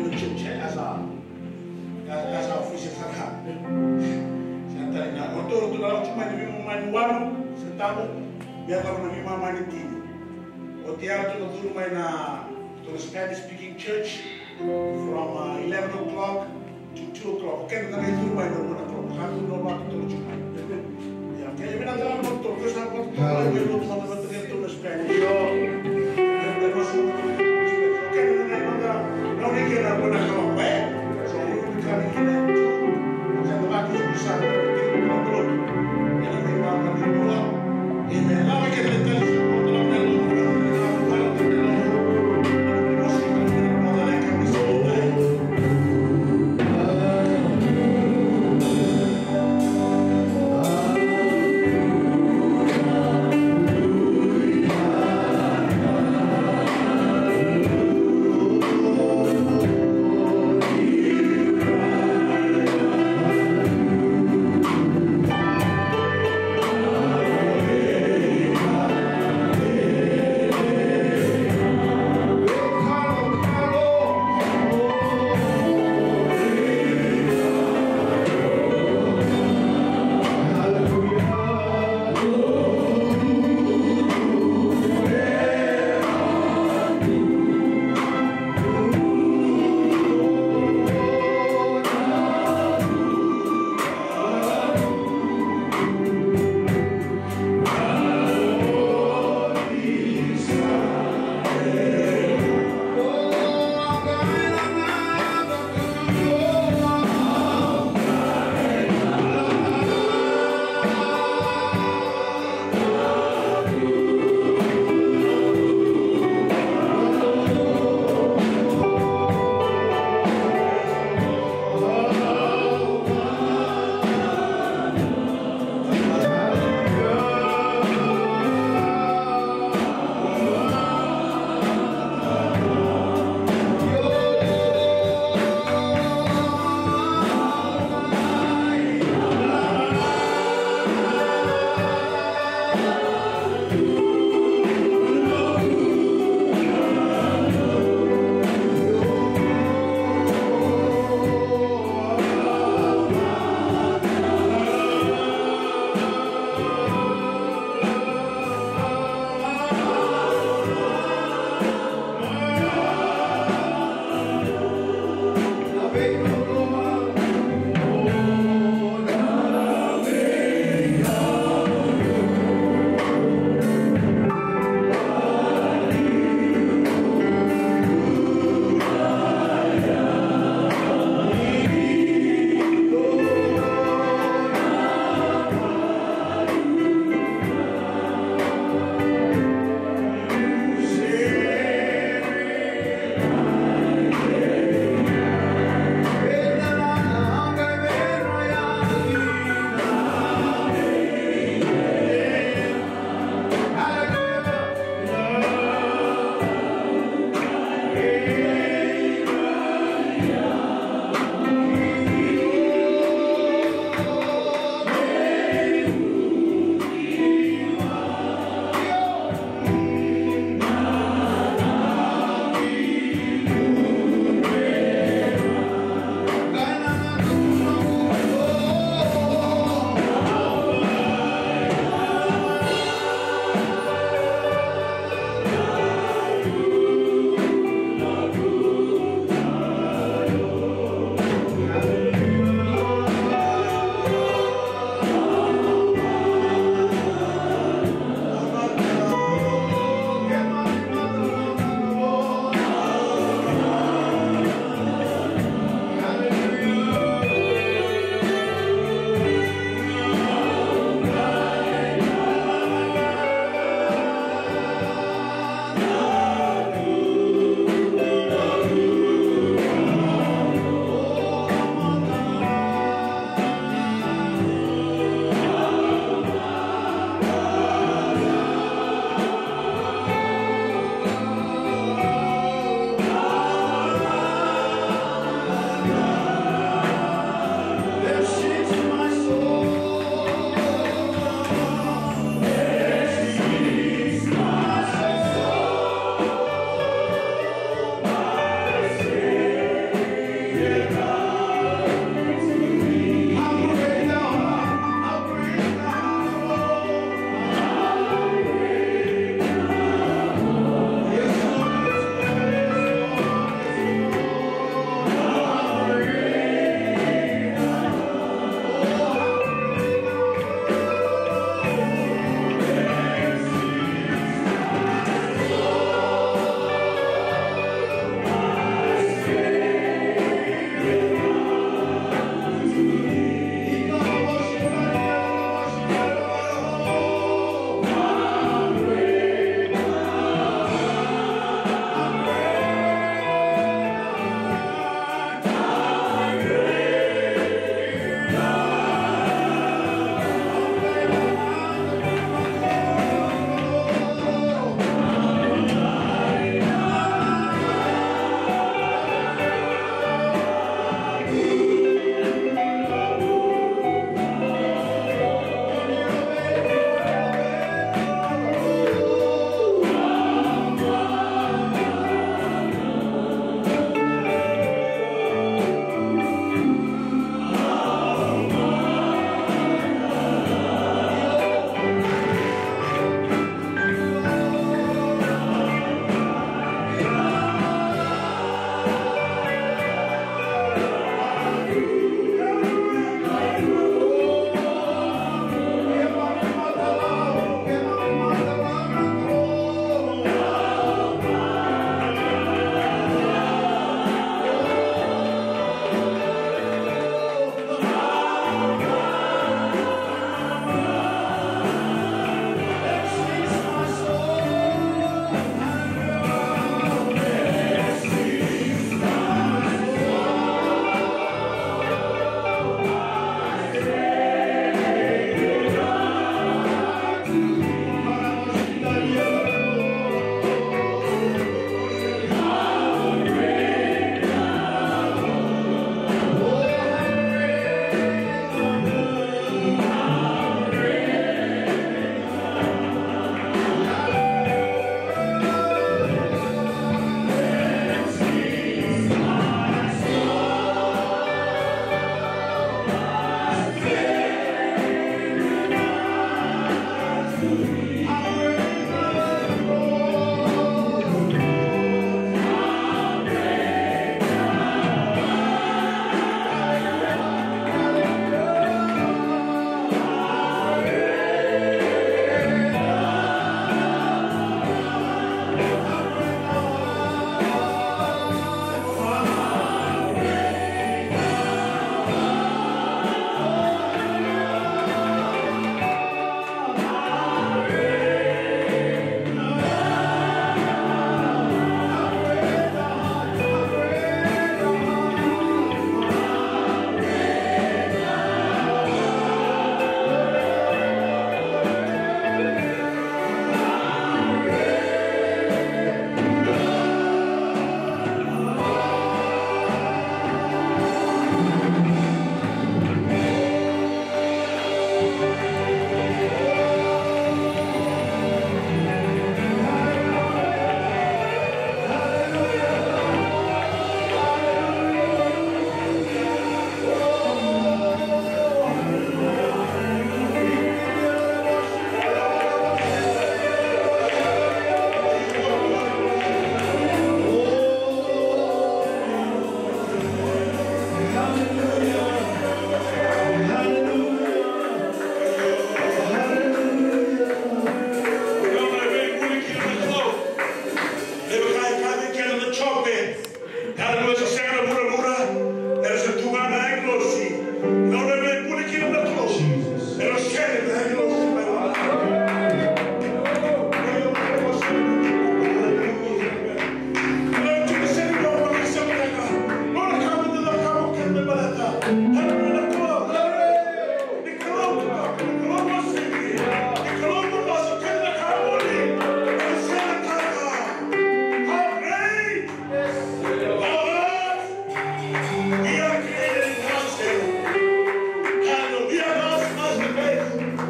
Living Church, eh, as a, as, as our official saka. Sa tali na, o toro tu na lako tu mai na veimama ni walu, se tabu, me yacova na veimama ni tini. Oti ya tu na curu mai na, to the Spanish speaking church from, uh, eleven o'clock to two o'clock. Kena na qai curu mai na one o'clock. Ka tu na vaka tu na curu mai. Ya, kena vinaka na vaka tu, kena sa vaka tu, mai na lotu na vaka tu, kena tu na Spanish. Yo. Kena na qai vaka, na uni kena na vaka, eh? So, we will be coming in at two. Sa vaka tu sa na lotu.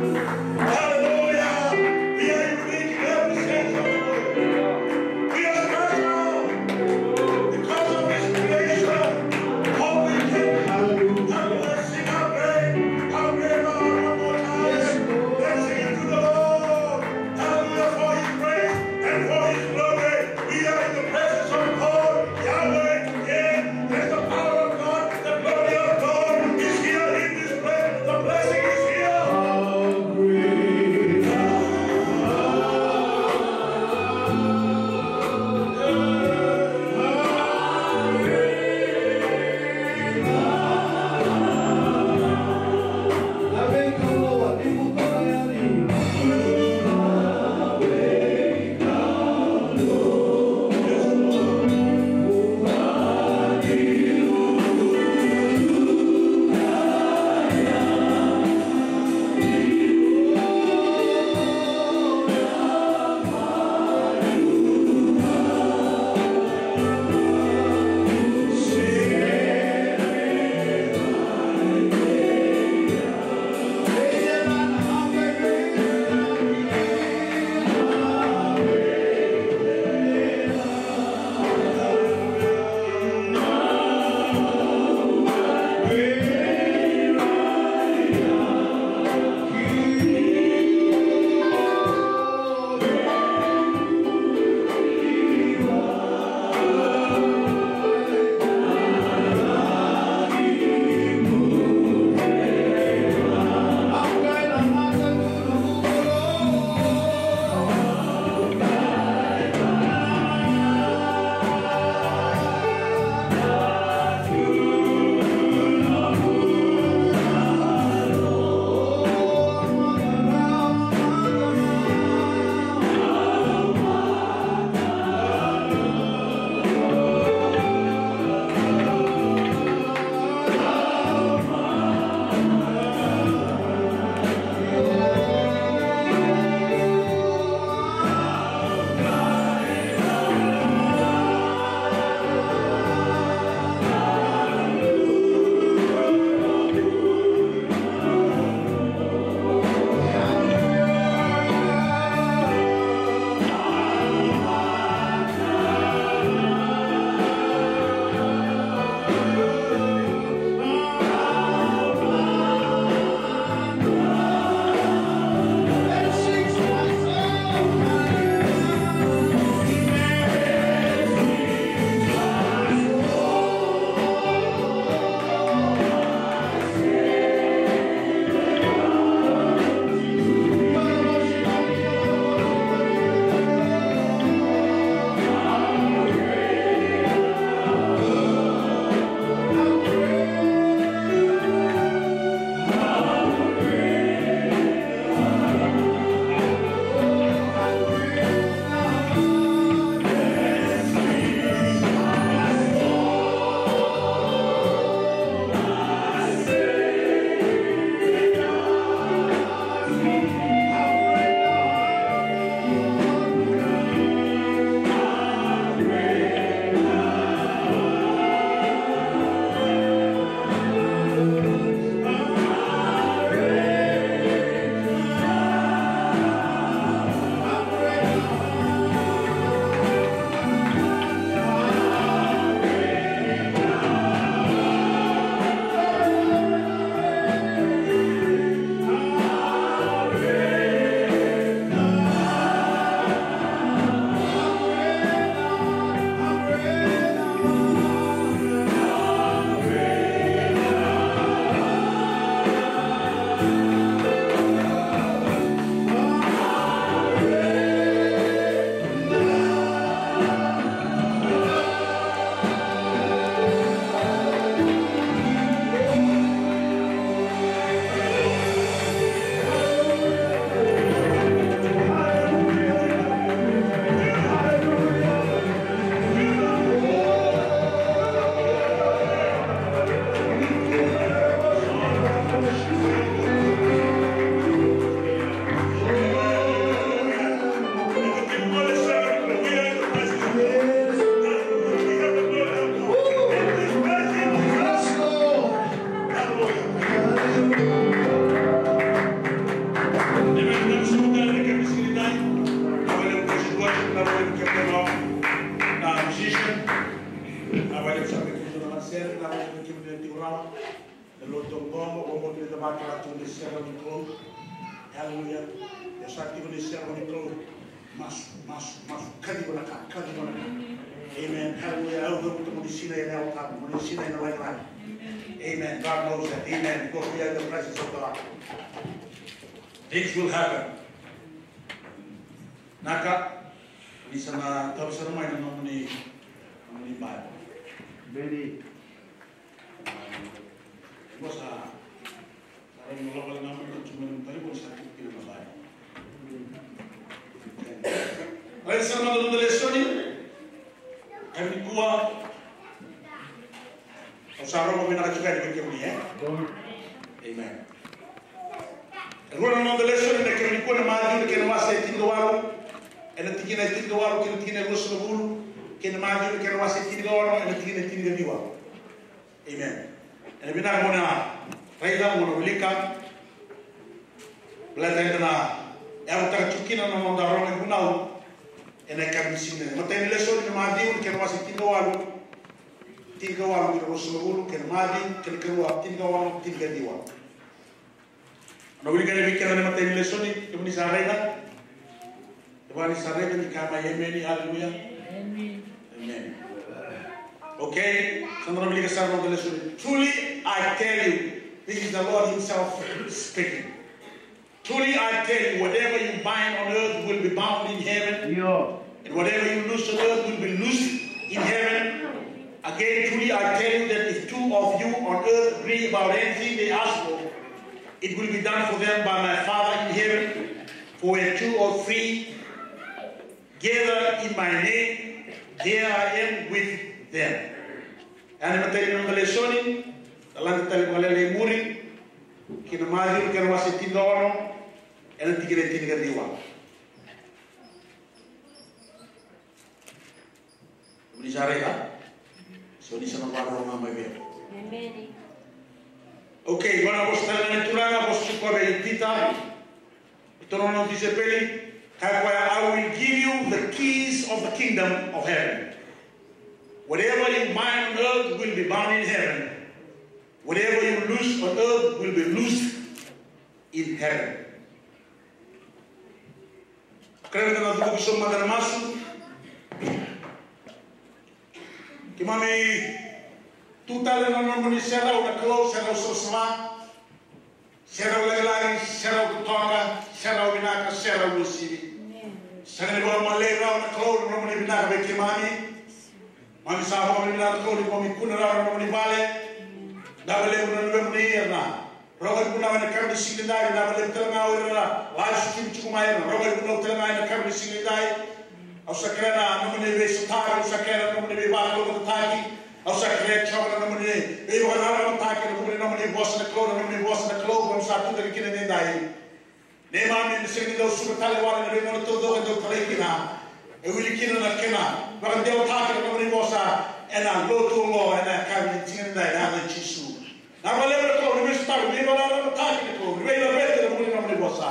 Hallelujah. We are unique in every sense of the word. We are special because of His creation. All we can do. Hallelujah. Hallelujah. Sing how great, how great thou art one more time. Let's sing it to the Lord. Hallelujah. For His grace and for His glory. We are in the presence of God, Yahweh, today. There's the power of God, the glory of God is here in this place. The blessing is here. How great Lotu oqo, oqo kina na vakatakila tu ni serau ni Kalou. Haleluya. Ia sa tiko ni serau ni Kalou. Masu, masu, masu. Kaciva na ka, kaciva na ka. Amen. Haleluya. Au cavuta mo ni sinai ena Yalo Tabu, mo ni sinai ena lagilagi. Amen. God knows that. Amen. Because we are in the presence of God. Things will happen. Naka, ni sa na tavi sara mai na nomuni, nomuni Bible. Amen. Io, sa, sa raica na lako ga mai na tiko mai na talevoni sa tiko kina na Bible. Raica sara mada na noda lesoni. Ka nikua. Au sa rogo vinaka tiko yani vei kemuni, e? Amen. Rua na noda lesoni ena kena nikua na Maciu na kena wase e tinikawalu, ena tikina e tinikawalu kei na tikina e ruasagavulu, kei na Maciu na kena wase e tinikaono, ena tikina e tinikaciwa. Amen. Ena vinaka mo na raica, mo na wilika. Baleta eda na yavutaka tiko kina na noda rogo ivunau ena yakavi ni siga. Matai ni lesoni na Maciu na kena wase tinikawalu, tinikawalu kei na ruasagavulu, kei na Maciu kena ikarua, tinikaono, tinikaciwa. Na wilika ni vei keda na matai ni lesoni, kemuni sa raica. Kevaka ni sa raica ni kaya mai emeni, haleluya. Emeni. Emeni. Okay, sa na wilika sara na noda lesoni. Truly I tell you, this is the Lord himself speaking. Truly I tell you, whatever you bind on earth will be bound in heaven. Io. And whatever you loose on earth will be loosed in heaven. Again, truly I tell you that if two of you on earth agree about anything they ask for, it will be done for them by my Father in heaven. For where two or three gather in my name, there I am with them. Ena imatai ni noda lesoni, da lade tale vakalailai i muri ki na Maciu, kena wase tinikaono, ena tikina e tinikaciwa. Ni sa raica? So ni sa na vakarorogo ga mai vei au. Emeni. Okay, qo na vosa tale ga ni Turaga, vosa tiko vei Pita, e tolu na nona tisaipeli, kaya o koya, I will give you the keys of the kingdom of heaven. Whatever you bind on earth will be bound in heaven. Whatever you loose on earth will be loosed in heaven. Kerea meda na cuva tiko mada ena masu. Keimami tu tale ena nomuni serau na Kalou, serau savasava, serau lagilagi, serau totoka, serau vinaka, serau uasivi. Sega ni vakamalei rawa na Kalou na nomuni vinaka vei keimami. Keimami sa vakavinavinaka na Kalou ni keimami kune rawa ena nomuni vale. Vinaka vakalevu na luvemuni era na rogo ivunau ena yakavi ni siga nidai, vinaka vakalevu tale ga o ira era live stream tiko mai, era na rogo ivunau tale ga ena yakavi ni siga nidai. Au sa kerea na nomuni veisotavi, au sa kerea na nomuni veivakalougatataki, au sa kerea, Jiova, na nomuni veivakararamataki ena vuku ni nomuni vosa na Kalou, na nomuni vosa na Kalou, keimami sa tucake kina edaidai. Neimami na sega ni dau suka tale wale na veigauna taucoko e dau talai kina. E wili kina na kena vakadewataki na nomuni vosa ena lotu oqo ena yakavi ni siga nidai, ena yaca i Jisu. Vinaka vakalevu na Kalou, ni veisotavi, ni veivakararamataki na Kalou, ni veilaveti ena vuku ni nomuni vosa.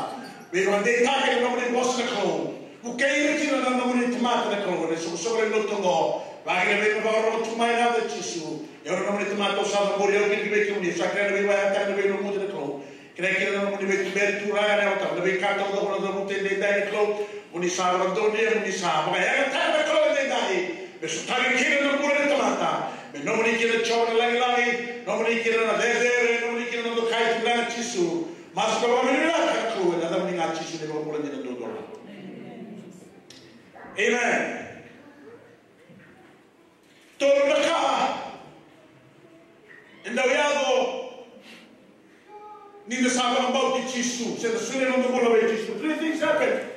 Veivakadeitaki ena nomuni vosa na Kalou. Vukei ira kina na nomuni tamata na Kalou ena isoqosoqo lewe ni lotu oqo. Vaka kina vei ira na vakarorogo tu mai, ena yaca i Jisu. Ia o ira na nomuni tamata au sa cabori au kina ki vei kemuni, au sa kerea na veivakayagataki, na veilumuti na Kalou. Kerea kina na nomuni veituberi Turaga ena Yalo Tabu, na veika taucoko na cavuta edaidai na Kalou. Mo ni sa vakadonuya, mo ni sa vakayagataka na Kalou edaidai. Me sotavi kina na bula ni tamata. Me nomuni kina, Jiova, na lagilagi, nomuni kina na cecere, nomuni kina na dokai, Turaga Jisu. Masu ka vakavinavinaka na Kalou ena yacamuni ga Jisu na iVakabula dina duadua. Amen. Tolu na ka e dau yaco ni da sa vakabauti Jisu, se da solia na noda bula vei Jisu. Three things happen.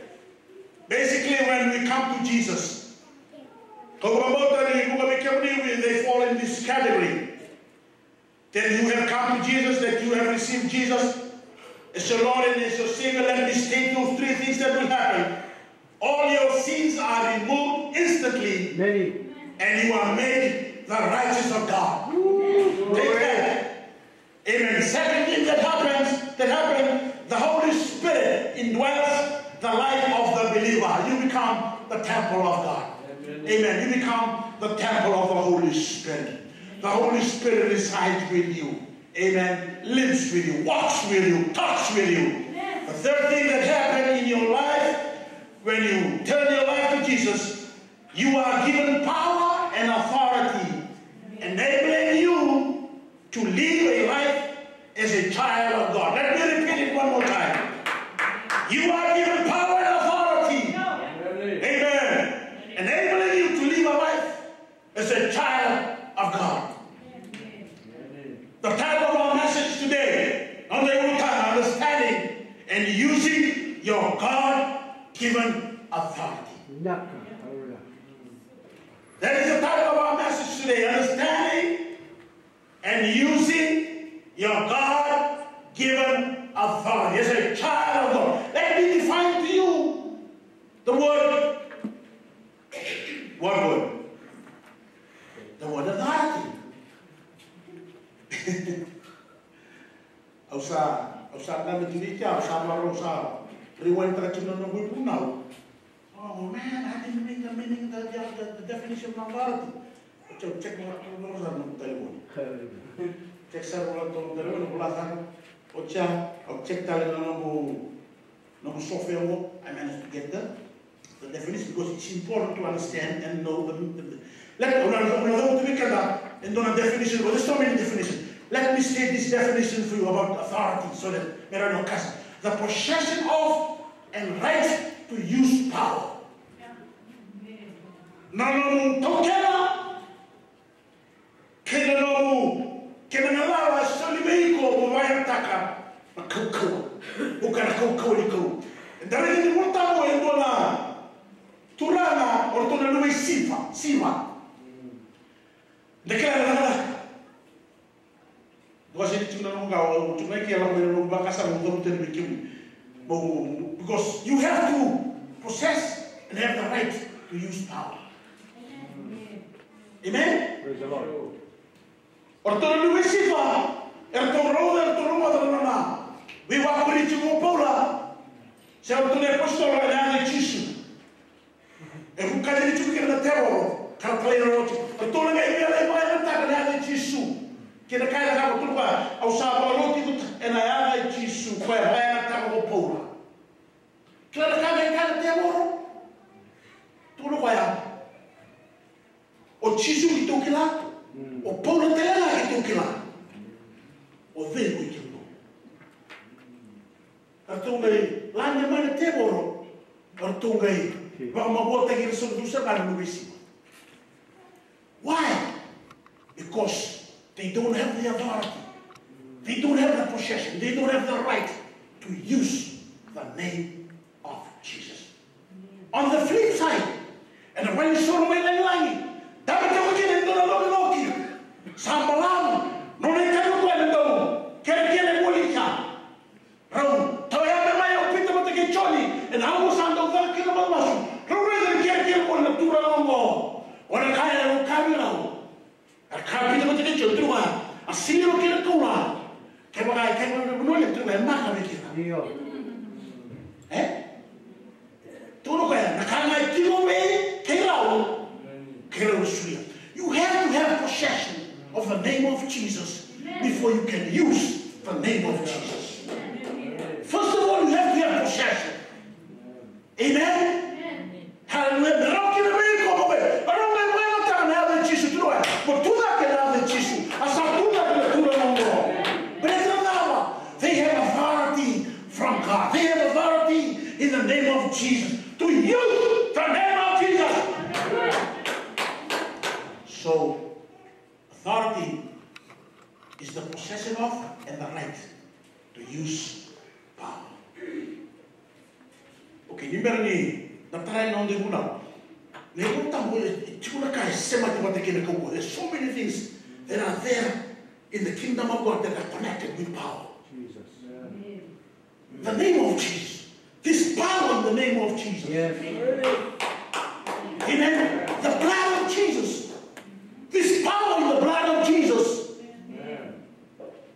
Basically, when we come to Jesus, kau vakabauta ni vuqa vei kemuni, we, they fall in this category. Then you have come to Jesus, that you have received Jesus as your Lord and as your Savior. Let me state those three things that will happen. All your sins are removed instantly, amen, and you are made the righteous of God. Take that. Amen. Second thing that happens, that happened, the Holy Spirit indwells the life of the believer. You become the temple of God. Amen. Amen. You become the temple of the Holy Spirit. The Holy Spirit resides with you. Amen. Lives with you, walks with you, talks with you. The third thing that happened in your life, when you turn your life to Jesus, you are given power and authority, enabling you to live a life as a child of God. Let me repeat it one more time. You are given power and authority. Amen. Enabling you to live a life as a child of God. The title of our message today, on the understanding and using your God-given authority. That is the title of our message today, understanding and using your God-given authority as a child of God. Let me define to you the word. What word? The word authority. Au sa, au sa dabe tu vei kea, au sa varau, au sa rewind-taka tiko na noqu ivunau. Oh man, I didn't make the meaning, the, the, the, the definition of authority. Oti au check vakatukuna sara na noqu talevoni. Check sara vakatukuna na talevoni, au vola sara. Oti au check tale na noqu, noqu software qo. I managed to get the, the definition because it's important to understand and know the, the, the, let, au na, au na, au na, tu vei keda, e dua na definition, well, there's so many definitions. Let me state this definition for you about authority so that me rawa ni o kasa. The possession of and right to use power. Na nomu taukena kei na nomu, kei na galala e soli vei iko mo vakayagataka na kaukauwa. Vuka na kaukauwa ni Kalou. Eda raica ni Volatabu e dua na turaga, o ratou na luve i Siva, Siva. Da kila na cakacaka. Dua sega ni tiko na nomu ka, o tiko mai ke lako mai na nomu vakasama, mo cavuta tale vei kemuni. Mo, mo, mo, because you have to possess and have the right to use power. Amen? Praise the Lord. O ratou na luve i Siva, eratou rau, eratou rau na nona veivakuri tiko o Paula. Se o ratou na apositolo ena yaca i Jisu. E vuka ni tiko kina na tevoro, ka ra talai rau tiko. Ratou na qai via lai vakayagataka na yaca i Jisu. Kei na ka e cakava, tukuna o koya, au sa vakalou tiko ena yaca i Jisu, koya e vakayagataka ko Paula. Kila na ka e kaya na tevoro. Tukuna o koya, o Jisu keitou kila, o Paula tale ga keitou kila. O cei ko i keitou? Ratou qai lade mai na tevoro, ratou qai vakamavoataki ira sa tu sara ga na luve i Siva. Why? Because they don't have the authority. They don't have the possession. They don't have the right to use the name of Jesus. On the flip side, ena vakaisoro mai lagilagi, dabe toka kina e dua na lokiloki. Sa balavu, nona itavi o koya na dau kerekere voli kea. Rau tawa yabe mai o Pita vata kei Joni ena aua sa dau caka kina na masu. Rau raica ni kerekere voli na turaga oqo. O na kaya, au kaya vei rau. A kaya o Pita vata kei Joni, tukuna o koya, a sega ni o kei na kaula. Kevaka e kaya na vanua levu, tukuna o koya, e maka vei keda. Io. E? Tukuna o koya, na ka ga e tiko vei keirau, keirau na solia. You have to have possession of the name of Jesus before you can use the name of Jesus. First of all, you have to have possession. Amen? Hallelujah. Me rawa kina vei iko mo qai, me rawa me vakayagataka na yaca i Jisu, tukuna o koya, mo tucake na yaca i Jisu. A sa tucake na turaga oqo. Baleta na cava? They have authority from God. They have authority in the name of Jesus. To use the name of Jesus. So, authority is the possession of and the right to use power. Okay, ni bera ni da tara na noda ivunau. Na iVolatabu e tiko na ka e semati vata kei na kaukauwa. There's so many things that are there in the kingdom of God that are connected with power. Jesus. The name of Jesus. This power in the name of Jesus. Yes. Amen. The blood of Jesus. This power in the blood of Jesus.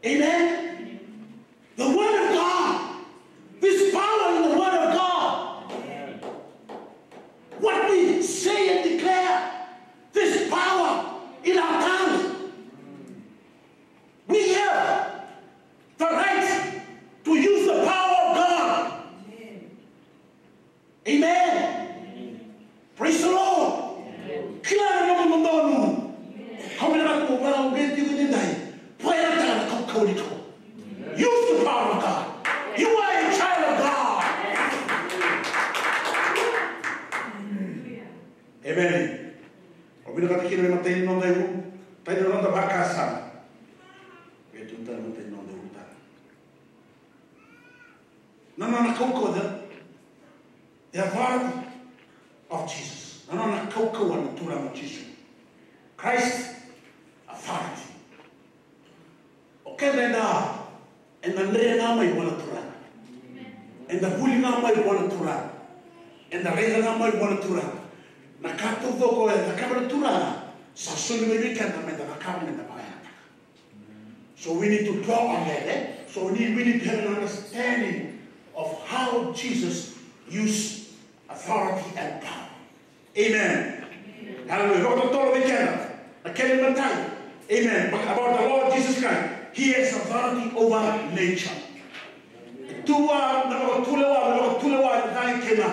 Amen. The word of God. This power in the word of God. What we say and declare. This power in our tongues. We have Ena matai ni noda iulutaga, matai ni noda vakasama. E tu tale matai ni noda iulutaga. Na nona kaukauwa, the authority of Jesus. Na nona kaukauwa na Turaga o Jisu. Christ authority. O keda eda, eda dre ga mai vua na Turaga. Eda vuli ga mai vua na Turaga. Eda raica ga mai vua na Turaga. Na ka taucoko e cakava na Turaga, sa soli mai vei keda meda cakava, meda vakayagataka. So we need to draw on that, eh? So we need, we need to have an understanding of how Jesus used authority and power. Amen. Hallelujah. Vakatotolo vei keda na kena imatai. Amen. But about the Lord Jesus Christ, he has authority over nature. Tu vua na vakatulewa, na vakatulewa na cagi kei na,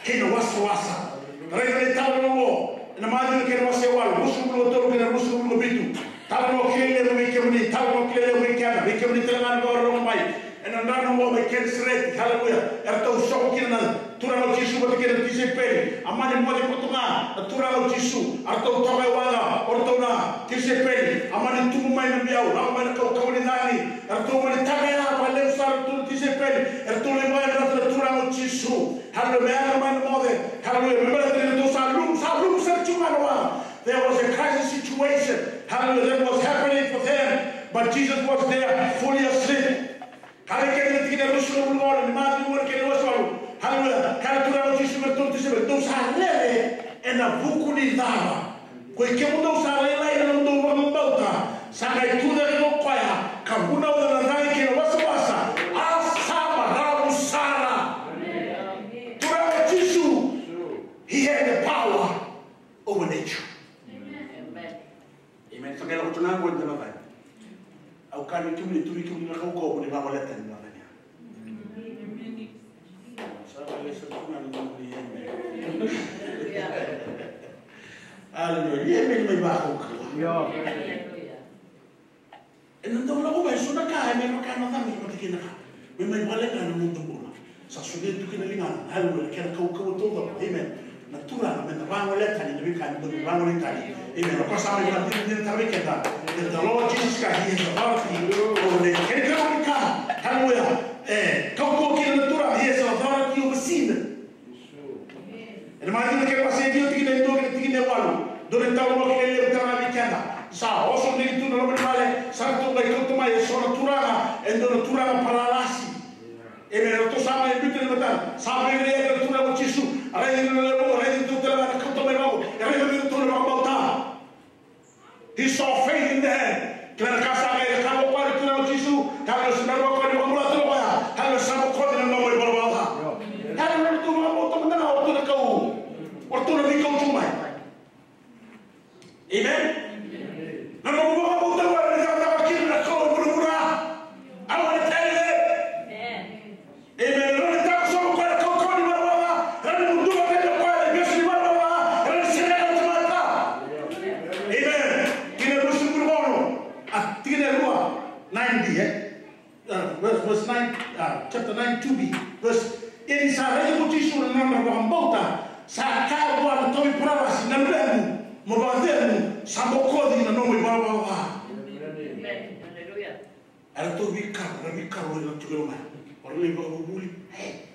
kei na wasawasa. Raica na italanoa qo ena Maciu na kena wase e walu, ruasagavulu ka tolu kei na ruasagavulu ka vitu. Talanoa kilai levu vei kemuni, talanoa kilai levu vei keda, vei kemuni tale ga na vakarorogo mai ena drano qo mai Kenisareti. Haleluya. Eratou soko kina na Turaga o Jisu vata kei na tisaipeli. A mani moce koto ga na Turaga o Jisu. Eratou toka e waqa o ratou na tisaipeli. A mani tubu mai na viyau, lako mai na kaukauwa ni cagi. Eratou mani taqaya vakalevu sara na tisaipeli. Eratou lai vakayadrata na Turaga o Jisu. Haleluya. Me yaco mai na moce. Haleluya. Me baleta ni ratou sa luvu, sa luvu sara tiko ga na waqa. There was a crisis situation. Hallelujah. That was happening for them. But Jesus was there, fully asleep. Ka vei keda na tikina e ruasagavulu ka ono ni Maciu, na kena wase walu. Hallelujah. Ka na Turaga o Jisu vei iratou na tisaipeli, dou sa rere ena vuku ni cava? Ko i kemudou sa lailai na nomudou vakabauta. Sa qai tucake o koya ka vunauca na cagi kei na wasawasa. A sa marau sara. Turaga o Jisu, he had the power over nature. Amen. Amen. Sa qai lako tu na qo ni lako yani. Au kaya vei kemuni, tu vei kemuni na kaukauwa mo ni vagolea tani na lako yani. Sa qai lesu tu na nomuni amen. Aleluya. Ni amen mai vakaukauwa. Io. Ena dau lako mai so na ka e mai vaka na cagi vata kei na ka. Me mai vale ga na noda bula. Sa solia tu kina ligana. Haleluya. Kena kaukauwa taucoko. Amen. Na Turaga me na vagolea tani na veika ni dau vagolea tani. Amen. O koya sa mai vakadinadinataka vei keda. That the Lord Jesus Christ, he has authority over nature. Kena ikarua ni ka. Haleluya. E kaukauwa kina na Turaga, he has authority over sin. Ena Maciu na kena wase e ciwa, tikina e dua kei na tikina e walu. Dua na italanoa kilai levu tale ga vei keda. Sa oso dei tu na loma ni vale, sa ratou qai kauta mai eso na turaga, e dua na turaga paralasi. Amen. Ratou sa mai biuta na matana. Sa veirai na Turaga o Jisu. A raici iratou na lewe vuku, a raici iratou tale ga na kauta mai vaqo. E raici iratou na vakabauta. He saw faith in the hand. Kila na ka sa qai cakava o koya na Turaga o Jisu. Ka qai sa mai vaka ni vakabula tu o koya. Ka qai sa bokoci na nomu ivalavala ca. Ka qai na tu vakabauta mada ga o ratou na kau. O ratou na veikau tu mai. Amen. Na nomu vakabauta qo ena cakacaka kina na Kalou e vuravura. I wanna tell you that. Amen. Amen. Rawa ni takosovo koya na kaukauwa ni valavala ca. Rawa ni muduka tani o koya na ivesu ni valavala ca. Rawa ni sereka na tamata. Amen. Tikina e ruasagavulu ka ono. A, tikina e rua, nine B, e? A, verse, verse nine, a, chapter nine, two B. Verse, ia ni sa raica ko Jisu na nona vakabauta, sa kaya vua na tauvi paralasi, na luvequ, mo vakacegu, sa bokoci na nomu ivalavala ca. Amen. Hallelujah. Eratou veikaro, era veikaro ira tiko mai. O ira na ivakavuvuli. Ei.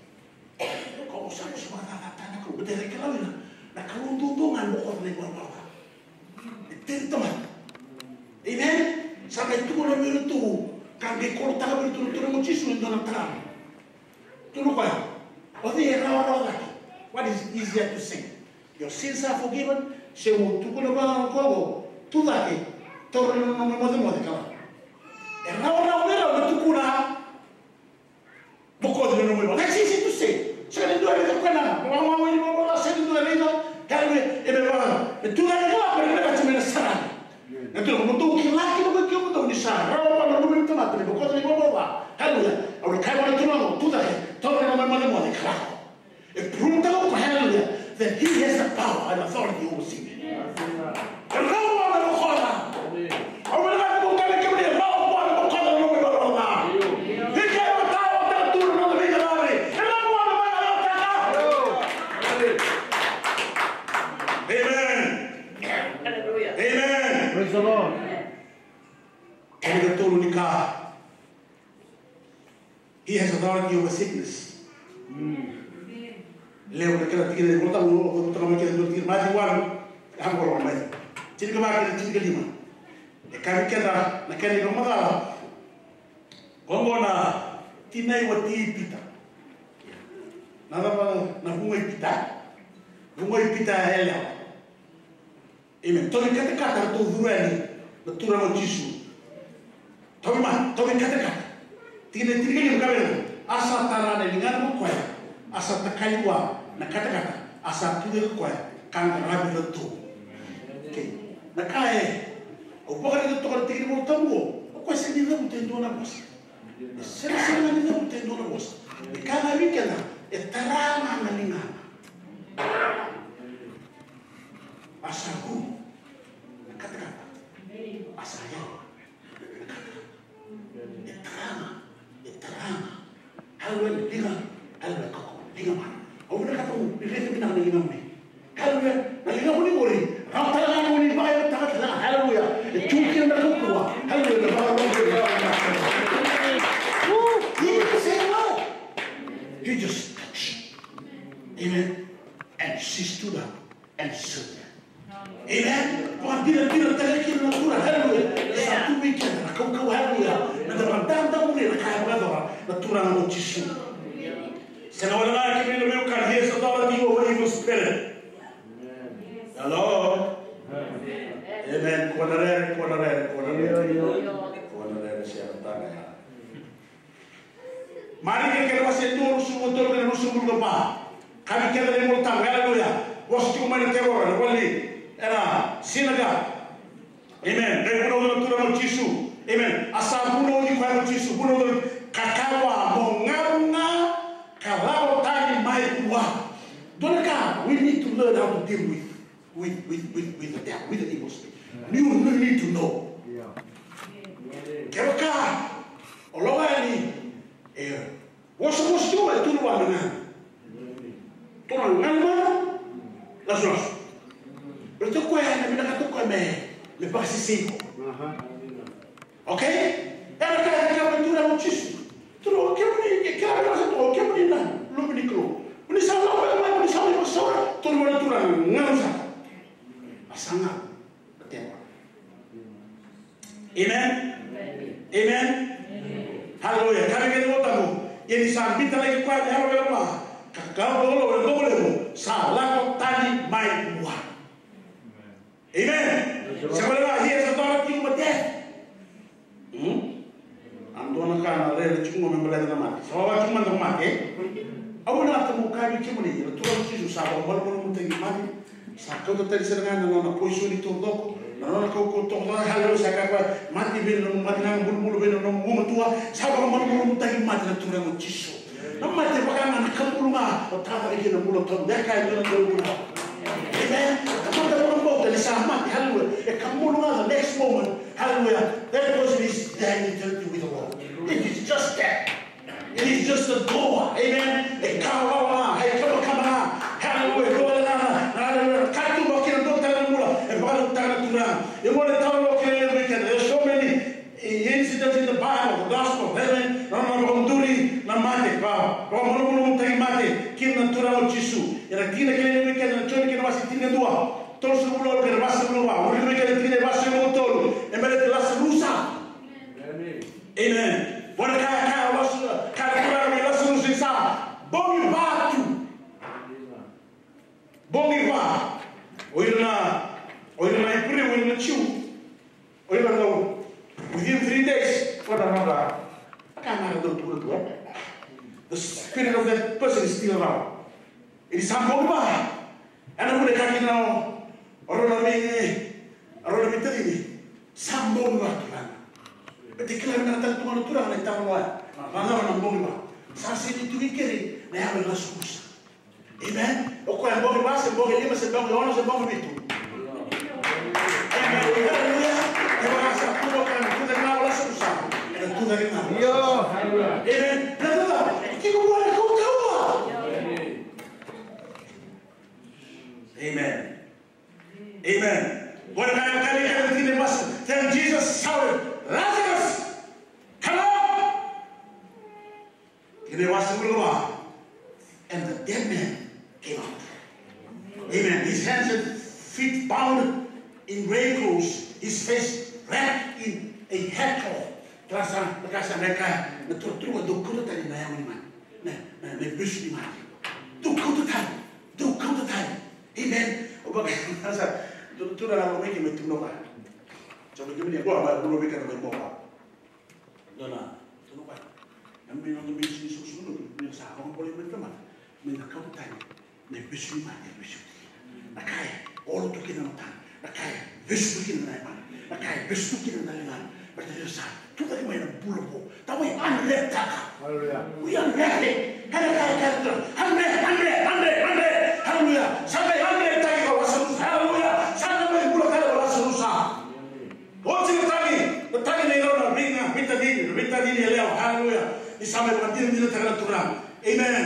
Ko sa, ko sa vakacacataka na Kalou. Baleta era kila o ira na Kalou duadua ga e bokoca na ivalavala ca. E tei tamata. Amen. Sa qai tukuna vei iratou. Ka qai kolotaka vei iratou na Turaga o Jisu e dua na taraga. Tukuna o koya. O cei e rawarawa cake? What is easier to say? Your sins are forgiven. Se mo tukuna vaka oqo, tu cake, taura na nomu mocemoce ka lako. E rawarawa vei rau na tukuna, bokoci na nomu ivalavala ca. That's easy to say. Sega ni dua e raica koya na, na vakawawa ni valavala ca, sega ni dua e raica. Hallelujah. E me vaka, e tu cake ka lako, e me vaka me na sara. Na tukuna, mo dou kila kina ko i kemudou ni sa rawa vua na Luve ni tamata me bokoca na ivalavala ca. Hallelujah. Au na kaya vua na turaga, tu cake, taura na nomu mocemoce ka lako. E prove-taka o koya, hallelujah, that he has the power and authority over sin. E rawa me bokoca. Au vinakata meu kaya vei kemuni, e rawa me bokoca na nomu ivalavala ca. Ni kevaka e matau tu na noda veicalani, e rawa me vakayacora. Amen. Hallelujah. He has authority over sickness. Levu na kena tikina ni Volatabu, o toka mai kina dua tikina, Maciu walu, a qo mai. Tinikava kei na tinikalima. E kaya vei keda na kena ivakamacala. Oqo na tinai wati i Pita. Na cava na vugo i Pita? Vugo i Pita e yalewa. Amen. Tauvi katakata ratou curu yani na Turaga o Jisu. Tauvi ma, tauvi katakata. Tikina e tinikalima ka vei, a sa tara na ligana ko koya, a sa takali vua na katakata, a sa tucake koya ka qaravi ratou. Okay. Na ka e, au vakaraica toka na tikina ni Volatabu, o koya sega ni cavuta e dua na vosa. E sega, sega ni cavuta e dua na vosa. E kaya ga vei keda, e tara ga na ligana. A sa ku na katakata. A sa yau na katakata. E tara ga, e tara ga. Haleluya, liga, haleluya, kako, liga mana. Au vinakata mo ni raica vinaka na ligamuni. Haleluya, na ligamuni qori. Rawa tale ga mo ni vakayagataka tale ga. Haleluya. E tu kina na kaukauwa. Haleluya, na vakarogo. He didn't say a word. He just touched. Amen. And she stood up and served them. Amen. Vakadinadinataka kina na Turaga. Haleluya. Sa tu vei keda na kaukauwa. Haleluya. Meda vakadadamuri na ka e vakayacora na Turaga o Jisu. Sega wale ga kina na veiwekani, he has authority over evil spirit. Hello. Amen. Kua na rere, kua na rere, kua na rere. Kua na rere, sega na taga ya. Marika kena wase dua, ruasagavulu ka tolu kei na ruasagavulu ka va. Kaya vei keda na iVolatabu, haleluya. Vosa tiko mai na tevoro, na vale, ena sinagoke. Amen. Qai vunauca na Turaga o Jisu. Amen. A sa vunauci koya o Jisu, vunauca, ka kaya vua, mo galu ga ka lako tani mai vua. Dua na ka we need to learn how to deal with. With, with, with, with the devil, with the evil spirit. You, you need to know. Kevaka o lako yani, e, vosavosa tiko mai, tukuna vua me galu. Tukuna, galu mada, lasulasu. Baleta o koya ena vinakata o koya me, me vakasesei iko. Okay? Era kaya, kaya vei Turaga o Jisu. Turaga, o kemuni, e kaya vei Jisu, o kemuni na Luve ni Kalou. Mo ni sa lako mai, mo ni sa mai vakasaura, tukuna vua na Turaga, galu sara. A sa galu na tevoro. Amen? Amen? Hallelujah. Kaya vei keda na iVolatabu, ia ni sa biuta laivi koya na yalo yalava, ka kau dogo na domo levu, sa lako tani mai vua. Amen. Sa baleta he has authority over death. Hmm? A dua na ka na rere tiko me baleta na mate. Sa wawa tiko mada na mate. Au vinakata meu kaya vei kemuni, na Turaga o Jisu sa vakamalumalumutaki mate. Sa kauta tani sara ga na nona poisoni taucoko, na nona kaukauwa taucoko. Haleluya, sa kaya, mate, vei na nomu mate ga, bulubulu, vei na nomu gumatua. Sa vakamalumalumutaki mate na Turaga o Jisu. Na mate vaka ga na kabulu ga o tacake kina na bula tawamudu. Dua na ka e dua na kabulu ga. Amen. Tamata vakabauta ni sa mate, hallelujah. E kabulu ga the next moment, hallelujah. That person is there in eternity with the Lord. It is just that. It is just a door. Amen. E kawa ga, e kabakaba ga. Hallelujah. Dua na, na, na, na, katuba kina dua tale na bula. E vakarautaka na Turaga. E gole tale ga kina na vei keda. There's so many incidents in the Bible, the gospel, amen. Na nona vakaduri na mate, va, vakamalumalumutaki mate kina na Turaga o Jisu. Ena tikina kina ni vei keda na Joni kei na wase tinikadua, tolusagavulu kei na vasagavulu va, uri vei keda tikina e vasagavulu tolu, e baleti Lasarusa. Amen. Amen. Vua na kaya, kaya o Lasarusa, kaya na Turaga vei Lasarusa, ni sa bogi va tu. Bogi va. O ira na, o ira na Iperiu, o ira na Jiu. O ira dau, within three days, o na nodra. Ka na dau tukuna tu, e? The spirit of that person is still around. Ni sa bogi va. Ena vuna e kaya kina o rau na vei, o rau na veitacini. Sa bogi va Turaga. Baleta e kila vinaka tale tu ga na Turaga na italanoa ya. Vacava na bogi va? Sa sega ni tu vei keda na yalo e Lasarusa. Amen. O koya e bogi va, se bogi lima, se bogi ono, se bogi vitu. Amen. Hallelujah. E vaka sa tu o koya na tucake ga o Lasarusa. Ena tucake ga. Io. Amen. Na cava? E tiko vua na kaukauwa. Amen. Amen. Vua na ka e kaya na tikina e vasagavulu. Then Jesus shouted, Lazarus, come out! Dead man came out. Amen. His hands and feet bound in grave clothes, his face wrapped in a headcloth. Tara sa na ka sa na kaya na turatura, dou kauta tani na yago ni mate, na, na, na ivesu ni mate. Dou kauta tani, dou kauta tani. Amen. O baka sa turatura na lomeke mai tumunoka. Sa mai kemuni a bua mai bulo vika na mai moka. Dua na turatura. Na mai noda mai sini sosono mai sa vakabolei mai tamata. Me na kauta tani na ivesu ni mate, ivesu. Na ka e olo tu kina na matana, na ka e vesu tu kina na yavana, na ka e vesu tu kina na ligana. Baleta ni ra sa tucake mai na bula vou. Tou mai unwrap-taka. Hallelujah. We unwrap it. Hallelujah, hallelujah, hallelujah, hallelujah. Hallelujah. Sa mai unwrap-taki ko Lasarus. Hallelujah. Sa mai bula tale ko Lasarus. Oti na tagi, na tagi nei rau na veiga, veitacini, na veitacini yalewa. Hallelujah. Ni sa mai vakadinadinataka na Turaga. Amen.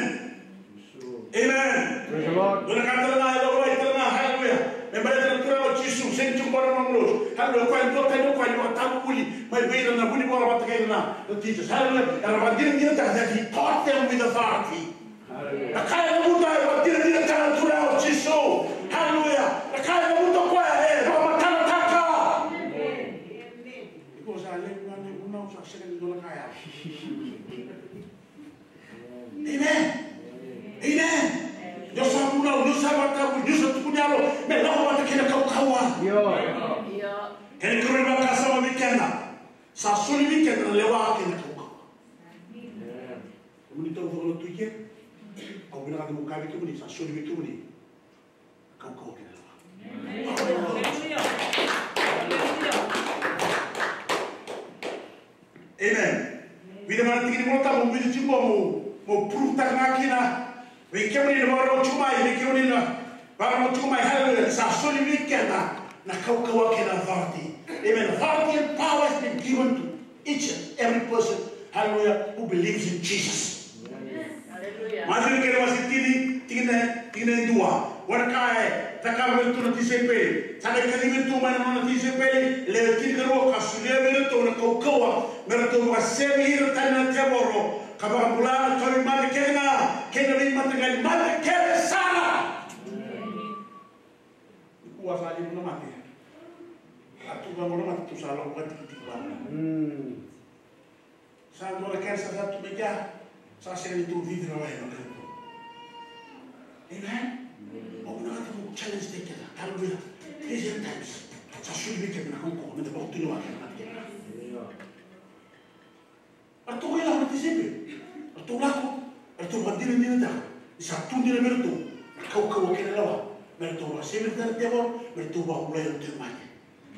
Amen. Praise the Lord. Dua na ka tale ga e laurai tale ga, hallelujah. Me baleta na Turaga o Jisu, sega ni tiko qo na nomu lotu. Hallelujah. Koya e dua tani o koya ni vakatabu vuli mai vei ira na vuli vora vata kei ira na, na teachers. Hallelujah. Era vakadinadinataka that he taught them with authority. Hallelujah. Na ka e cavuta, e vakadinadinataka na Turaga o Jisu. Hallelujah. Na ka e cavuta o koya, e vakamatanataka. Amen. Because I learned one thing, vunau sa sega ni dua na ka ya. Amen. Amen. Ni o sa vunau, ni o sa vakatavulici, ni o sa tukuni yalo me lako vata kei na kaukauwa. Io. Kena ikarua ni vakasama vei keda, sa soli vei keda na lewa kei na kaukauwa. Kemuni taucoko na tu i ke, au vinakata meu kaya vei kemuni, sa soli vei kemuni. Kaukauwa kei na lewa. Amen. Vica ga na tikina ni Vola Tabu, mo vica tiko mo, mo prove-taka ga kina. Vei kemuni na vakarorogo tiko mai, vei kemuni na vakarorogo tiko mai, hallelujah, sa soli vei keda na kaukauwa kei na authority. Amen. Authority and power has been given to each and every person, hallelujah, who believes in Jesus. Hallelujah. Maciu na kena wase tini, tikina, tikina e dua. Oya na ka e cakava vei iratou na tisaipeli. Sa qai kacivi iratou mai na nona tisaipeli e lewe tinikarua ka solia vei iratou na kaukauwa me ratou vakasevi ira tani na tevoro ka vakabula na tauvimate kece ga kei na veimataqali mate kece sara. Nikua sa levu na mate. A tu vaqo na mate, tu sa lako vakatikitiki vaqo. Sa dua na cancer sa tu mai kea, sa sega ni tu vivi na wai na kaitu. Amen. Au vinakata meu challenge-taki keda. Hallelujah. Recent times. Sa soli vei keda na kaukauwa me da vakatulewa keda na keda. Ratou lako na tisaipeli. Ratou lako. Ratou vakadinadinataka ni sa tu dina vei ratou na kaukauwa kei na lewa me ratou vakasevi ira na tevoro, me ratou vakabulai ira na tauvimate.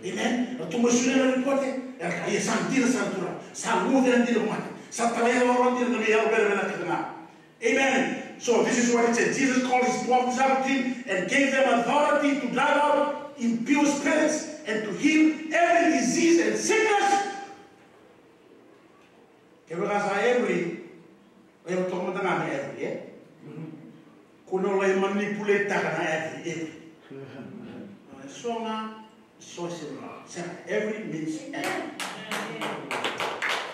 Amen. Ratou mai solia na ripote, era kaya, ia sa dina sara, Turaga, sa guce dina ko mate, sa talai ira vakavinaka dina na veiyalo vere vere na kece ga. Amen. So this is what it says. Jesus called his twelve disciples to him and gave them authority to drive out impure spirits and to heal every disease and sickness. Kevaka sa every, o yau toka mada ga na every, e? Ko na lai manipulate-taka na every, every. So ga, so sega. Sega, every means every.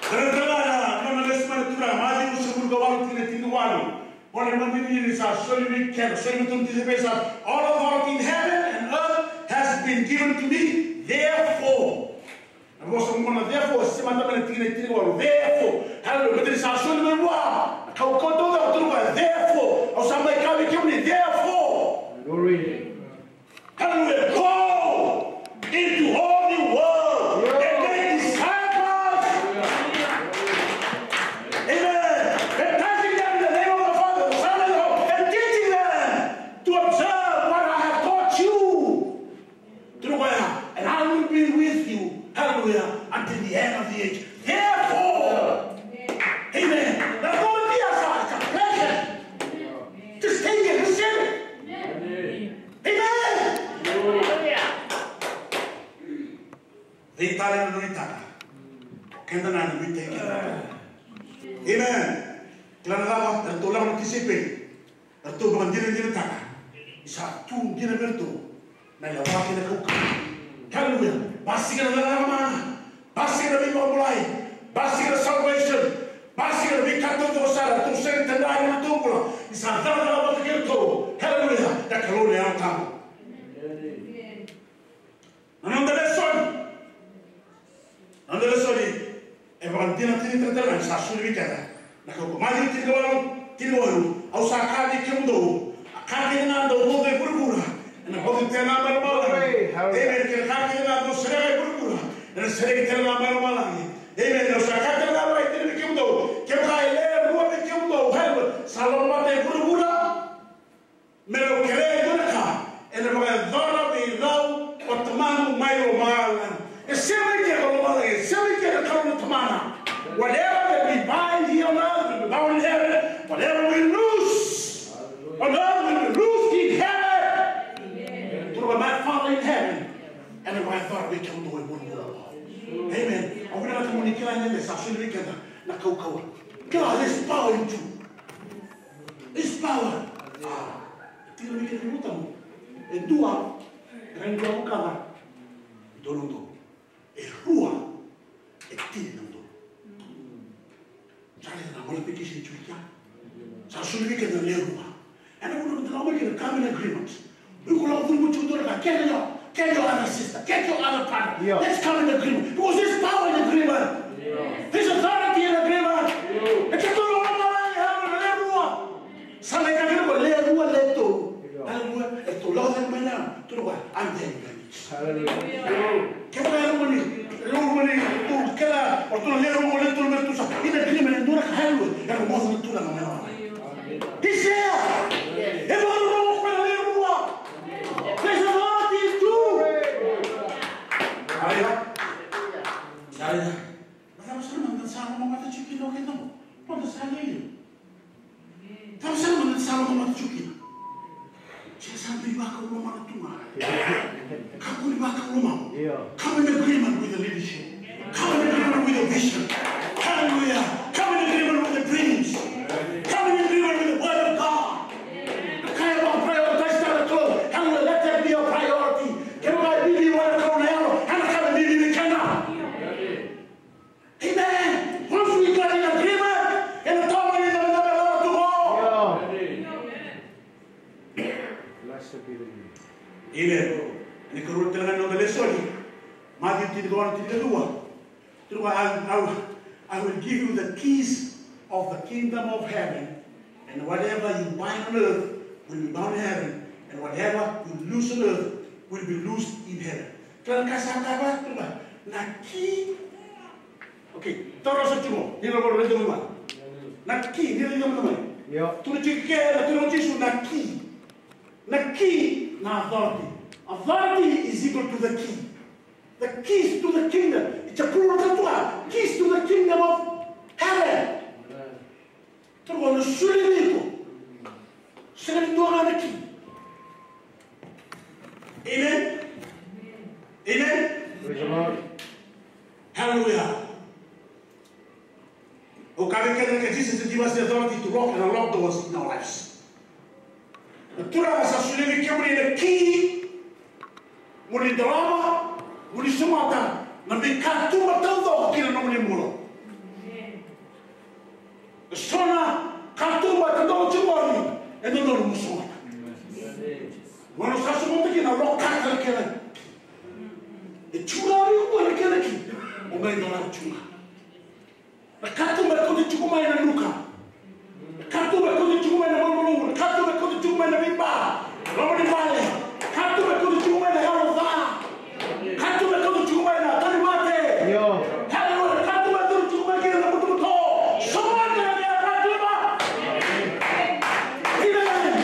Talatala na nona lesu mai na Turaga, Maciu sefulu ka walu, tikina tinikawalu. Mo na imaginini sa soli vei keda, soli vei iratou na tisaipeli sa, all authority in heaven and earth has been given to me. Therefore, na vosa gona therefore, se mada mai na tikina e tinikawalu. Therefore, hallelujah, baleta ni sa soli mai vua na kaukauwa taucoko, tukuna o koya, therefore, au sa mai kaya vei kemuni, therefore. Glory. Hallelujah. Go into all the world and make disciples. Amen. Baptizing them in the name of the Father, the Son, and the Holy, and teaching them to observe what I have taught you. Tukuna o koya, and I will be with you, hallelujah, until the end of the age. Therefore, amen. Na nomu dia sa, it's a pleasure. Just take it, receive it. Amen. Veitale na nuitaka. Keda na nuitaki keda. Amen. Kila na cava, na ratou lako na tisaipeli. Ratou vakadinadinataka ni sa tu dina vei ratou na lewa kei na kaukauwa. Hallelujah. Basika na cakacaka mana, basika na veivakabulai, basika na salvation, basika na veika taucoko sara, ratou sega ni tadra ena nodratou bula ni sa cakacaka vata Sa soli vei keda na kaukauwa. Maciu tinikawalu, tinikawalu. Au sa kaya vei kemudou, a ka kece ga dou vauca e vuravura, ena vauca tale ga mai lomalagi. Glory, hallelujah. Amen. Kei na ka kece ga dou sereka e vuravura, ena sereki tale ga mai lomalagi. Amen. Au sa kaya tale ga mai vei kemudou, kevaka e lewe rua vei kemudou, hallelujah, sa lomamata e vuravura, me rau kerea e dua na ka, ena vakayacora vei rau o Tamaqu mai lomalagi. E sega ni kena lomalagi, e sega ni kena Kalou na Tamana. Whatever that we bind here on earth will be bound in heaven. Whatever we loose on earth will be loosed in heaven. Turaga, my Father in heaven, ena vakayacora vei kemudou e vuravura. Amen. Au vinakata mo ni kila ni sa soli vei keda na kaukauwa. Kila, there's power in two. There's power. Ah, e tini na vei keda na Yalo Tabu. E dua, e rawa ni dua na ka. Dua na udolu. E rua, e tini na udolu. Sa raica na multiplication e tu kea. Sa soli vei keda na lewe rua. Ena vuna meda lako mai kina, come in agreement. Iko lako curuma tiko dua na ka, get your, get your other sister, get your other partner. Yeah. Let's come in agreement. Because there's power in agreement. Yeah. There's authority in agreement. Yeah. E keitou lako mai, hallelujah, lewe rua. Sa mai kaya kina o koya, lewe rua, lewe tolu. Yeah. Hallelujah. E tou lako cake mai na, tou lako, I'm there in your midst. Hallelujah. Kevaka e loma ni, e loma ni, tu keda, o ratou na lewe rua, lewe tolu, lewe tolu, sa in agreement e dua na ka, hallelujah. Era moce na Turaga mai na. He's there. E vakarorogo o koya na lewe rua. There's authority in two. Hallelujah. Hallelujah. Na cava sara mada sa lomamata tiko kina o keda mo? Mada sa lele. Cava sara mada sa lomamata tiko kina? Sega, sa dui vakau lomana tu ga. Kakua ni vakau lomana. Io. Come in agreement with the leadership. Come in agreement with the vision. Hallelujah. Come in agreement with the dreams. Come in agreement with the word of God. Na ka e vaka prioritize taka tu. Hallelujah. Let that be your priority. Kevaka e bibi vua na Kalou na yalo, ena ka e bibi vei keda. Amen. Once we got in agreement, ena tau mai na, na, na, na, na, tu qo. Blessed be the name. Amen. Ena ikarua tale ga ni noda lesoni. Maciu tinikawalu, tinikaciwa. Turaga, I, I, I will give you the keys of the kingdom of heaven. And whatever you bind on earth will be bound in heaven, and whatever you loose on earth will be loosed in heaven. Kila na ka sa kaya, kila na ki. Okay, taura sara tiko, ni ra vara raica mai. Na ki, ni ra raica mai. Io. Tukuna tiko ke, na tukuna o Jisu na ki. Na ki na authority. Authority is equal to the key. The keys to the kingdom. It's a plural katuka. Keys to the kingdom of heaven. Turaga, na soli vei iko. Sega ni dua ga na ki. Amen. Amen. Praise the Lord. Hallelujah. Au kaya vei keda, Jesus has given us the authority to lock and unlock doors in our lives. Na Turaga sa solia vei kemuni na ki mo ni dolava, mo ni somata na veikatuba taucoko ki na nomuni bula. E so na katuba e taucoko tiko qori, e dodonu mo somata. Mo na sa somata kina, lokata na kena ki. E tu ga vei iko na kena ki, o mai dolava tu ga. Na katuba e kauti tiko mai na nuka. Na katuba e kauti tiko mai na malumalumu. Na katuba e kauti tiko mai na veiba. Loma ni vale. Katuba e kauti tiko mai na yalo ca. Katuba e kauti tiko mai na tauvimate. Io. Haleluya. Katuba e kauti tiko mai kina na butobuto. Somata na katuba. Amen.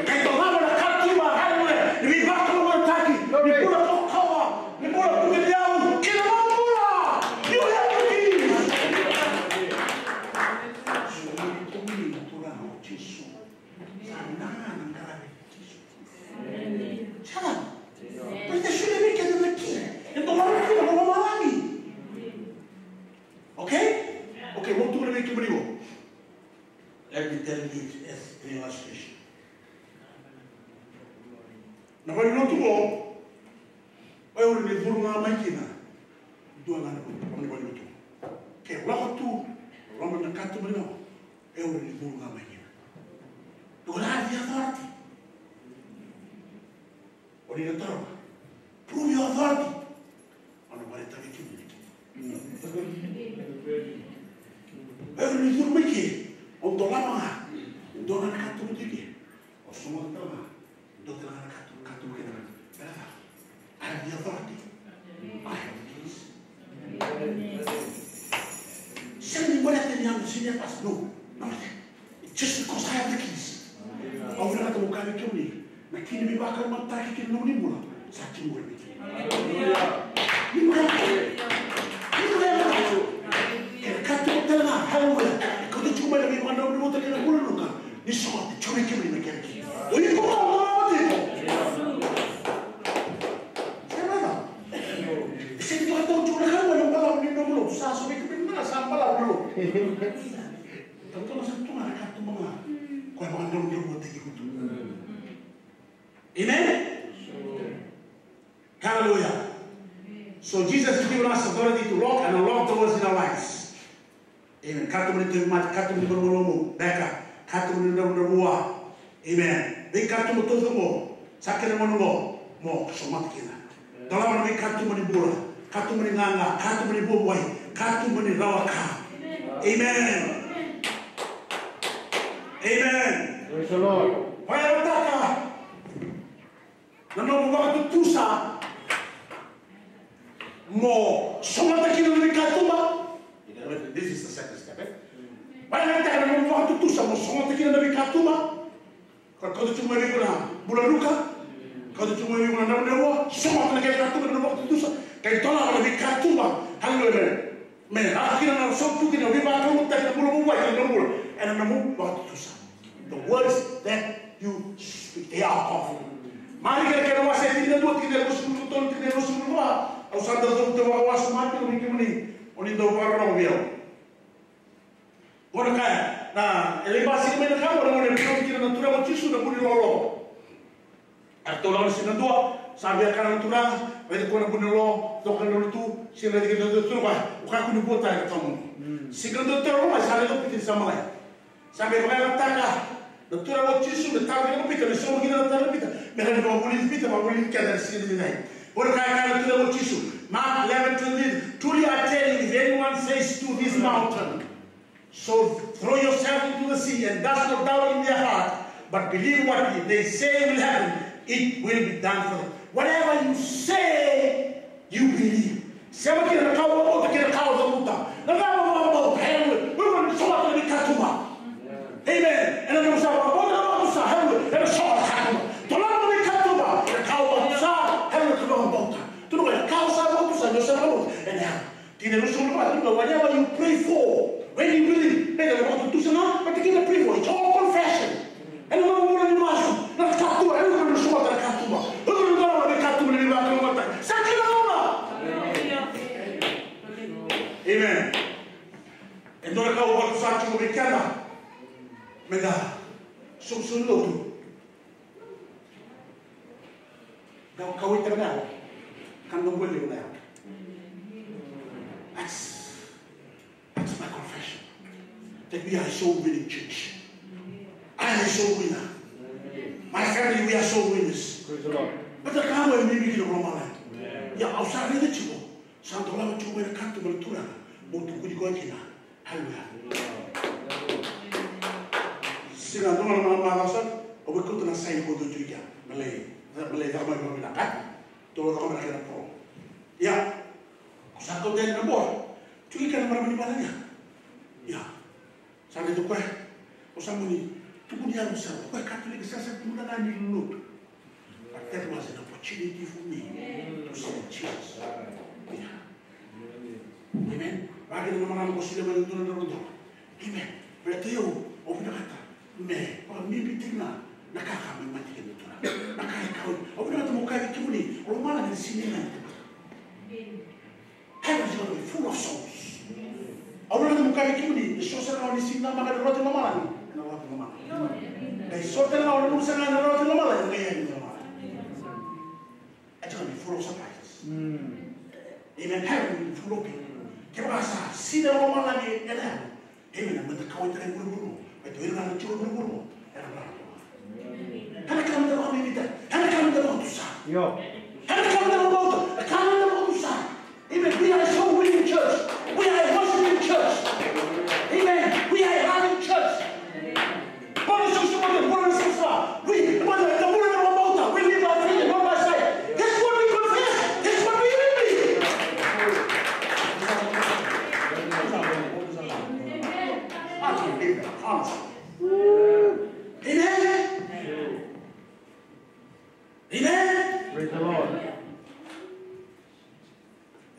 Qai dolava na katuba. Haleluya. Ni veivakalougatataki. Ni bula kaukauwa. Ni bula vakayauyau, kei na nomu bula. You have the keys. Sa na na qaravi Jisu. Sa na. Baleta e solia vei keda na ki. E dolava kina na lomalagi. Okay? Okay, mo tukuna vei kemuni qo. Let me tell you this as an illustration. Na valenilotu qo, o ira ni curu ga mai kina, dua ga na valenilotu. Ke lako tu, loma na katuba ni lako, o ira ni curu ga mai kina. Dua ga na authority. O ni na taroga. Prove your authority. Au na vakaraitaka vei kemuni. Mm. Baleta Era ni curu mai ke, o dolava ga. Dua ga na katuba tiko ke. O sogota tale ga. Dua tale ga na katuba, katuba kece ga. Beca. I have the authority. I have the keys. Sega ni baleta ni yago, sega ni yago, no. No. Just because I have the keys. Au vinakata mo kaya vei kemuni, na key ni veivakalougatataki kei na nomuni bula sa tiko qori vei kemuni. Ni bula. Ni bula. Kena katuba tale ga, haleluya. Kauta tiko mai na veivakalougatataki kei na bula, luka. Ni sogota tiko vei kemuni na kena key. O iko, o iko, o iko. Sega na. Sega ni vakatau tiko na ka, na balavu ni nomu lotu. Sa so vei kemuni na sa balavu na lotu. Tautau na sa tu ga na katuba ga. Koya vakadravudravutaki iko tu. Amen? Hallelujah. So Jesus has given us authority to lock and unlock doors in our lives. Amen. Katuba ni tauvimate, katuba ni malumalumu, beka, katuba ni dravudravua. Amen. Veikatuba taucoko, sa kena gauna qo mo somata kina. Dolava na veikatuba ni bula, katuba ni gaga, katuba ni vuavuai, katuba ni rawa ka. Amen. Amen. Praise the Lord. Vakayagataka na nomu vakatutusa mo somata kina na veikatuba. This is the second step, eh? Vakayagataka na nomu vakatutusa mo somata kina na veikatuba. Ka kauta tiko mai vei iko na bula, luka. Kauta tiko mai vei iko na dravudravua. Somata na kena katuba, na nomu vakatutusa. Ka dolava na veikatuba. Hallelujah. Me lako kina na sautu kina veivakalougatataki, na bula vovaki, na bula. Ena nomu vakatutusa. The words that you speak, they are powerful. Marika na kena wase tinikadua, tikina e ruasagavulu ka tolu, tikina e ruasagavulu ka va. Au sa dau cavuta vakawasoma tiko vei kemuni. O ni dau vakarorogo vei au. Qo na ka e, na, e lai basika mai na ka qo, na gauna e veiwatini kina na Turaga o Jisu na vu ni lolo. Eratou lako na siga dua, sa via kana na Turaga, raica koya na vu ni lolo, coka na lotu, sega ni raica kina na Turaga, o kakua ni vua tale na tawamudu. Siga dua tale mai, sa raica o Pita ni sa malai. Sa qai vakayagataka na Turaga o Jisu me tala vei Pita, me sauma kina na tala vei Pita, me rawa ni vakavulici Pita, vakavulici keda ena siga nikua. Qo na ka e kaya na Turaga o Jisu, Mark eleven twenty-three, "Truly I tell you, if anyone says to this mountain, 'So throw yourself into the sea,' and does not doubt in their heart, but believe what they say will happen, it will be done for them." Whatever you say, you believe. Sema kina na ka o vakabauta kei na ka o cavuta. Na ka o vakabauta, haleluya. Iko na somata na veikatuba. Amen. Ena nomu sa vakabauta na vakatusa, haleluya. Ena somata na katuba. Dolava na veikatuba. Ena ka o vakatusa, haleluya, ka vakabauta. Tukuna o koya, na ka o sa vakatusa, ni o sa vakabauta, ena yaco. Tikina e ruasagavulu ka va, whatever you pray for, when you believe, me na vakatutusa na, but tikina pray for, it's all confession. Ena nomu bula ni masu, na katuba, ena nomu somata na katuba. Ena nomu bula ni katuba, ni vakatuba. Sa kila na. Amen. E dua na ka au vakatusa tiko vei keda. Meda soqosoqo lotu. Dau kauwaitaka na yawa. Ka dau bole na yawa. That's, that's my confession. That we are a soul winning church. I am a soul winner. My family, we are soul winners. Praise the Lord. But the kawa e bibi kina ko lomalagi. Ia, au sa raica tiko. Sa dolava tiko mai na katuba na Turaga. Mo tukuni koya kina. Haleluya. Siga dua na macawa sa, au via kauta na saini ko dua tiko i kea. Me lai, me lai caka mai vakavinaka. Dou caka mai na kena pro. Ia. Ko sa kauta yani na board. Tiko i kea na marama ni vale ya. Ia. Sa raica o koya. O sa mani tukuni yani sa. O koya Katolika sa sa tukuna ga ni lotu. But that was an opportunity for me to say Jesus. Yeah. Amen. Vaka kina na marama ko solia mai na dua na drau na dola. Amen. Baleta o au vinakata me vakabibi tiko ga na ka ka mai mate kina na Turaga. Na ka e kau. Au vinakata meu kaya vei kemuni, o lomalagi ena sega ni ganita. Heaven is gonna be full of souls. Au vinakata meu kaya vei kemuni, e so sara ga o ni sega ni namaka na rawati lomalagi, ena rawati lomalagi. Qai so tale ga o ni gusu sara ga ena rawati lomalagi, qai yani lomalagi. It's gonna be full of surprises. Amen. Heaven will be full of people. Kevaka sa sega ni lomalagi ena yago, amen, meda kauwaitaka e vuravura. Baleta o ira ga na tiko e vuravura, era na Ena ka meda vakabibitaka, ena ka meda vakatusa. Io. Ena ka meda vakabauta, ena ka meda vakatusa. Amen. We are a soul winning church. We are a worshiping church. Amen.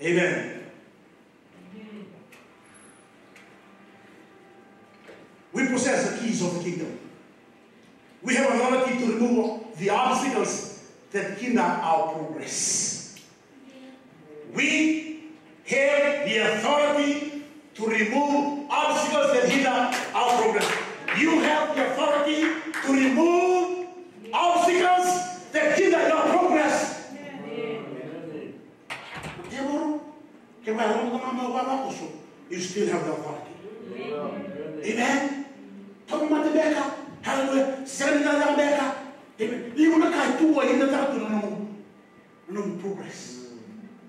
Amen. We possess the keys of the kingdom. We have authority to remove the obstacles that hinder our progress. We have the authority to remove obstacles that hinder our progress. You have the authority to remove obstacles that hinder your progress. Kevoro, kevoro, you still have the authority. Amen. Tauvimate beka. Hallelujah. Sega ni dau beka. Amen. Ni vuna ka tu wa ina tara tu na nomu, na nomu progress.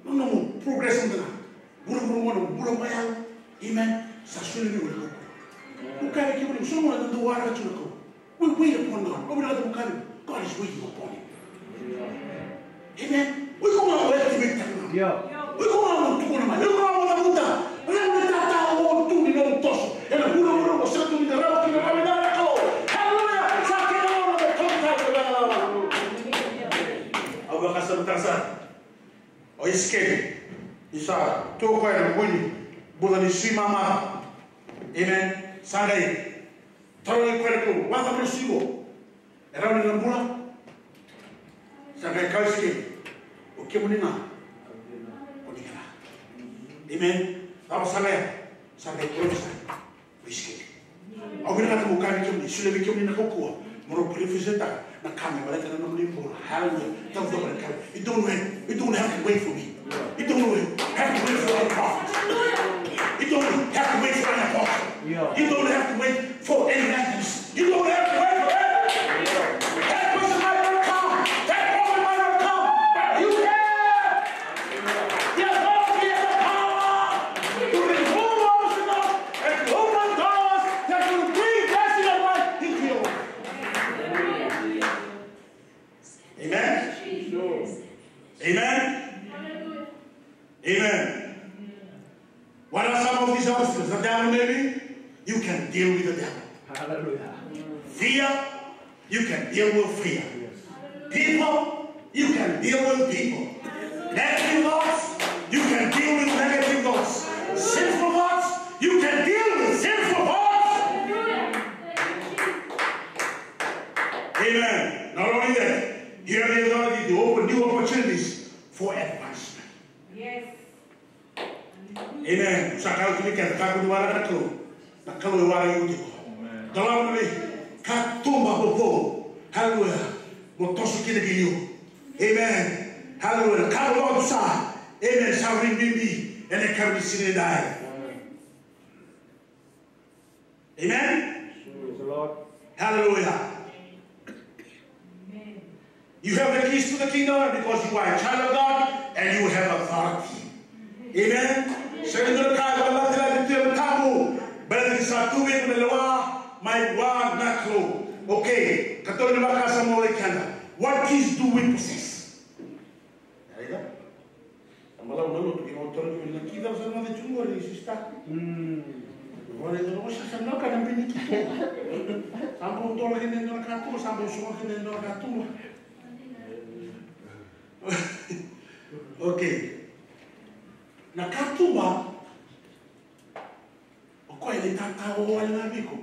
Na nomu progress mada ga. Vuravura mo na bula mai yalo. Amen. Sa soli ni wale koko. Uka ni kivuli, so mo na dau wara tu na koko. We wait upon God. Au vinakata mo kaya, God is waiting upon you. Amen. O iko ga o activate taka ga. O iko ga o tukuna mai. O iko ga o cavuta. Rawa ni tata o tu ni nomu toso. Ena vuravura o sega tu ni rawa kina rawa ni rawa. Hallelujah. Sa kena rawa na kautaka na rawa. Au vakasamataka sara. O Isikeli. Ni sa tu o koya ena bui ni buca ni sui mama. Amen. Sa qai tarogi koya na Kalou, waca mo na sui qo. E rawa ni na bula? Sa qai kaya o Isikeli, o kemuni ga ko ni kila. Amen. Cava sa qai, sa qai prophesy o Isikeli. Au vinakata mo kaya vei kemuni, solia vei kemuni na kaukauwa mo na prophesy taka na ka me baleta na nomuni bula. Hallelujah. Tau cava na ka. You don't wait. You don't have to wait for me. You don't have to wait for a prophet. You don't have to wait for an apostle. You don't have to wait for an evangelist. You don't have to wait for that. That person might not come. That prophet might not come. But you have the authority and the power to remove obstacles and to open doors that will bring blessing and life into your life. Amen. Amen. Amen. What are some of these obstacles? The devil, maybe you can deal with the devil. Hallelujah. Fear, you can deal with fear. People, you can deal with people. Negative thoughts, you can deal with negative thoughts. Sinful thoughts, you can deal with sinful thoughts. Amen. Not only that, you have the authority to open new opportunities for advancement. Yes. Amen. Sa kaya tu vei keda, kakua ni waraki na Kalou. Na Kalou e waraki iko tiko. Amen. Dolava na veikatuba vovou. Hallelujah. Mo toso kina ki liu. Amen. Hallelujah. Ka vovou sa. Amen. Sa vei bibi. Ena kaviti sini dai. Amen. Amen. Praise the Lord. Hallelujah. Amen. You have the keys to the kingdom because you are a child of God and you have authority. Amen. Sega ni dua na ka e vakalatilati tu e matamu, baleta ni sa tu vei iko na lewa mai vua na Kalou. Okay, ka tolu na vakasama vei keda. What keys do we possess? Raica. Sa balavu na lotu kei na otora kei na ki cava sa na maca tu qori, sista. Mm. Ora e dua na vosa sa na ka na bini ki tu. Sa bau dola kina e dua na katuba, sa bau sogo kina e dua na katuba. Okay. Na katuba. O koya ni tatawa wale ga vei iko.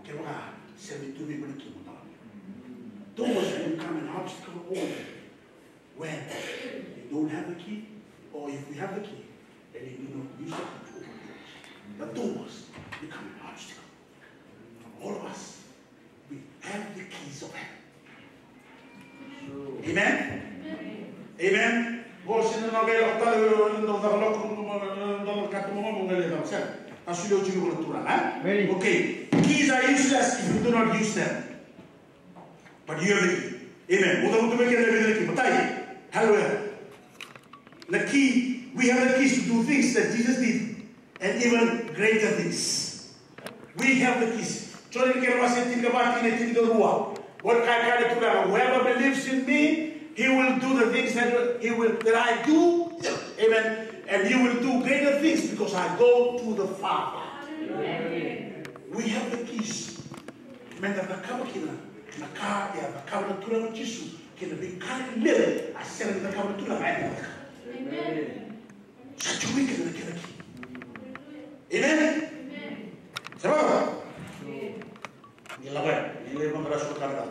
Kevaka sega ni tu vei iko na key, mo tawa. Doors will become an obstacle only when you don't have the key, or if we have the key and you do not use it to open doors, the doors become an obstacle for all of us. We have the keys of heaven. Amen. Amen. Vo sina na vela ko tale, na caka loko, na caka loko mo qai leca sara. A suli oti ko na Turaga, eh? Amen. Okay. Keys are useless if you do not use them. But you have the key. Amen. Mo tamutu me kena vei na key. Matai. Hallelujah. The key, we have the keys to do things that Jesus did, and even greater things. We have the keys. Joni na kena wase tinikava, tikina e tinikarua. Qo na ka e kaya na Turaga, whoever believes in me, he will do the things that he will, that I do. Amen. And he will do greater things because I go to the Father. Amen. We have the keys. Meda cakava kina na ka e a cakava na Turaga o Jisu kei na veika lelevu a sega ni cakava na Turaga, e na cakava. Amen. Sa tiko vei keda na kena ki. Amen. Sa vaka? Ni lako ya, ni lai vaqara suru kamera.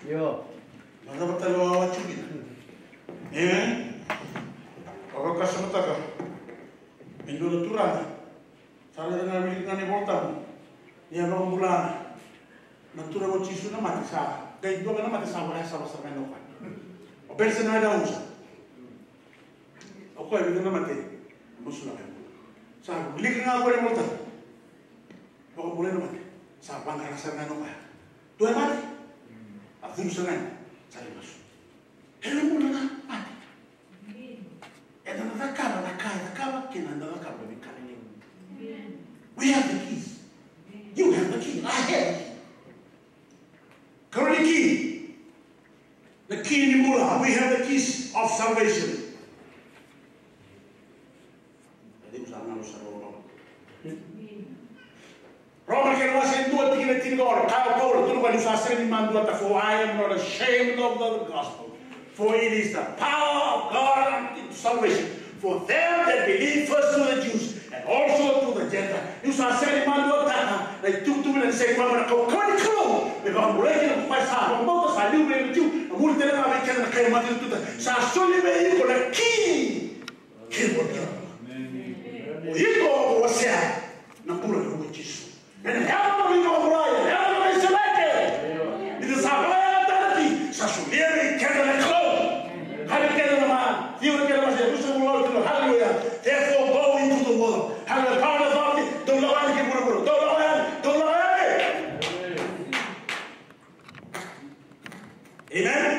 Io. Vaqara vata lo awa tiko kina. Amen. Vakasamataka. E dua na turaga. Sa raica ga, wilika ga na iVolatabu. Ni a vakabula na Turaga o Jisu na mate, sa qai dua ga na mate sa vakayasava sara ga na koya. O Pete sa na yada usa. O koya e vica na mate, masu na koya. Sa wilika ga o koya na iVolatabu. Vakabulai na mate. Sa vaqara sara ga na koya. Dua e mate. A curu sara ga, sa lai masu. E na bula na mate. Eda na cakava na ka e cakava kei na, eda cakava na veika lelevu. We have the keys. You have the key. I have the key. Karua ni ki. The key ni bula. We have the keys of salvation. Roma kena wase dua tikina tinikaono, kaya o Paula, tukuna vua, niu sa sega ni maduataka, for I am not ashamed of the gospel, for it is the power of God unto salvation for them that believe, first to the Jews and also to the Gentiles. Niu sa sega ni maduataka na itukutuku ni sa i koya na kaukauwa ni Kalou me vakabulai kina ko koya sa vakabauta, sa liu vei ira na Jiu, a muri tale ga vei keda na kai mate ni tuta. Sa soli vei iko na ki kei na bula. O iko o wasea na bula na Jisu. Ena yaco na veivakabulai, ena yaco na veisereki. Ni da sa vakayagataka na ki, sa solia vei keda na Kalou. Kaya vei keda na Maciu, kaya vei keda na Maciu, ruasagavulu ka walu, haleluya. Therefore go into the world. Haleluya. Power and authority, dou lako yani ki vuravura. Dou lako yani, dou lako yani. Amen.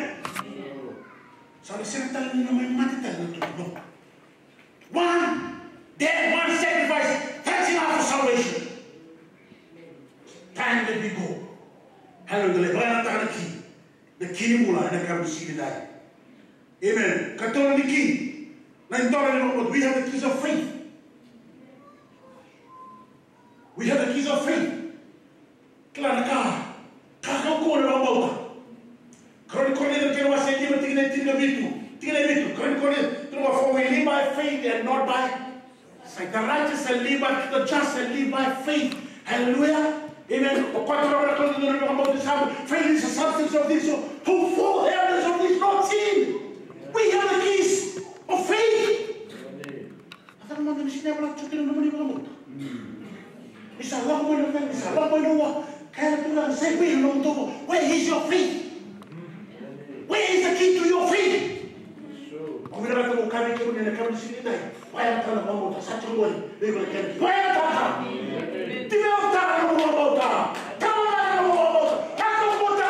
Sa na sega tale ni na mai mate tale na tutu, no. One death, one sacrifice, that's enough for salvation. Time that we go. Hallelujah. Vakayagataka na ki, na ki ni bula ena yakavi ni siga edai. Amen. Katolu ni ki, na idola ni vakabauta. We have the keys of faith. We have the keys of faith. Kila na ka, ka kaukauwa na vakabauta. Karua ni Korinica na kena wase lima, tikina e tinikavitu. Tikina e vitu, Karua ni Korinica, tukuna, for we live by faith and not by sight. The righteous shall live by, the just shall live by faith. Hallelujah. Amen. O koya tale na ka e dua na vakabauta sa, faith is the substance of things hoped for, the evidence of things not seen. We have the keys of faith. A cava mada ni sinai vale tiko kina na nomuni vakabauta? Ni sa lako mai na vale, ni sa lako mai na ua, kaya na Turaga, sa i vei na nomu itovo? Where is your faith? Where is the key to your faith? Au vinakata meu kaya vei kemuni ena yakavi ni siga edai. Vakayagataka na vakabauta, sa tiko qori. Vei iko na kena ki. Vakayagataka. Dina tale na nomu vakabauta. Tale na nomu vakabauta. Tale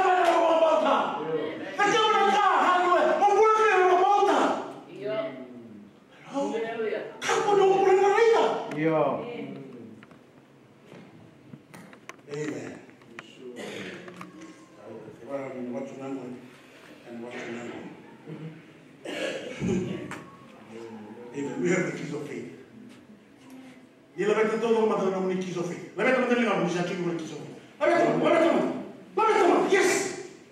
na nomu vakabauta. Na kena ka, haleluya. Mo bula kina na vakabauta. Io. Haleluya. Kakua ni o bula na raica. Io. Amen. Well, I'm watching that one. I'm watching that one. Amen. We have the keys of faith. Ni laveta taucoko mada na nomuni keys of faith. Laveta mada na nomuni keys of faith. Laveta mada, laveta mada. Laveta mada. Yes.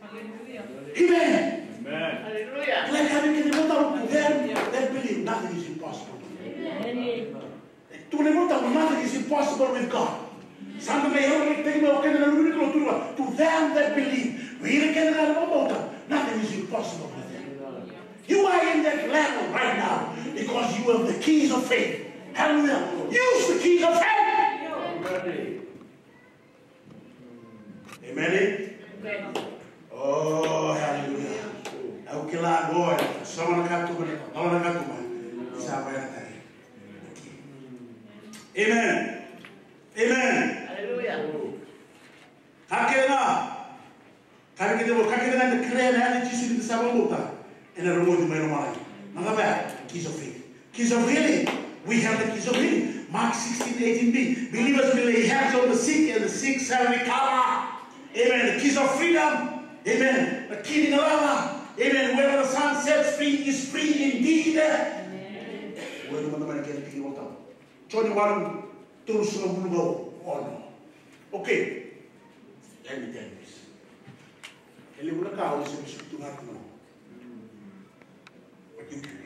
Hallelujah. Amen. Amen. Hallelujah. Like having in the water to them that believe, nothing is impossible. Amen. To the water, nothing is impossible with God. Sa na mai yawa ni tegi mai o keda na luve ni Kalou, tukuna, to them that believe. Vei ira kece ga na vakabauta, nothing is impossible with them. You are in that level right now because you have the keys of faith. Hallelujah. Use the keys of faith. Amen. Oh, hallelujah. Au kila qo, sa na katuba, sa na katuba. Sa vaya tale. Amen. Amen. Hallelujah. Ka kece ga. Ka kece ga, ka kece ga eda kerea ena yaca i Jisu ni da sa vakabauta, ena rogoci mai lomalagi. Na cava? Keys of faith. Keys of healing. We have the keys of healing. Mark sixteen eighteen b. Believers will lay hands on the sick and the sick shall recover. Amen. The keys of freedom. Amen. The key ni galala. Amen. Whoever the Son sets free is free indeed. Amen. Joni walu, tolusagavulu ka ono. Okay. Let me tell you this. E levu na ka au se bisu tu ga tu. But you can.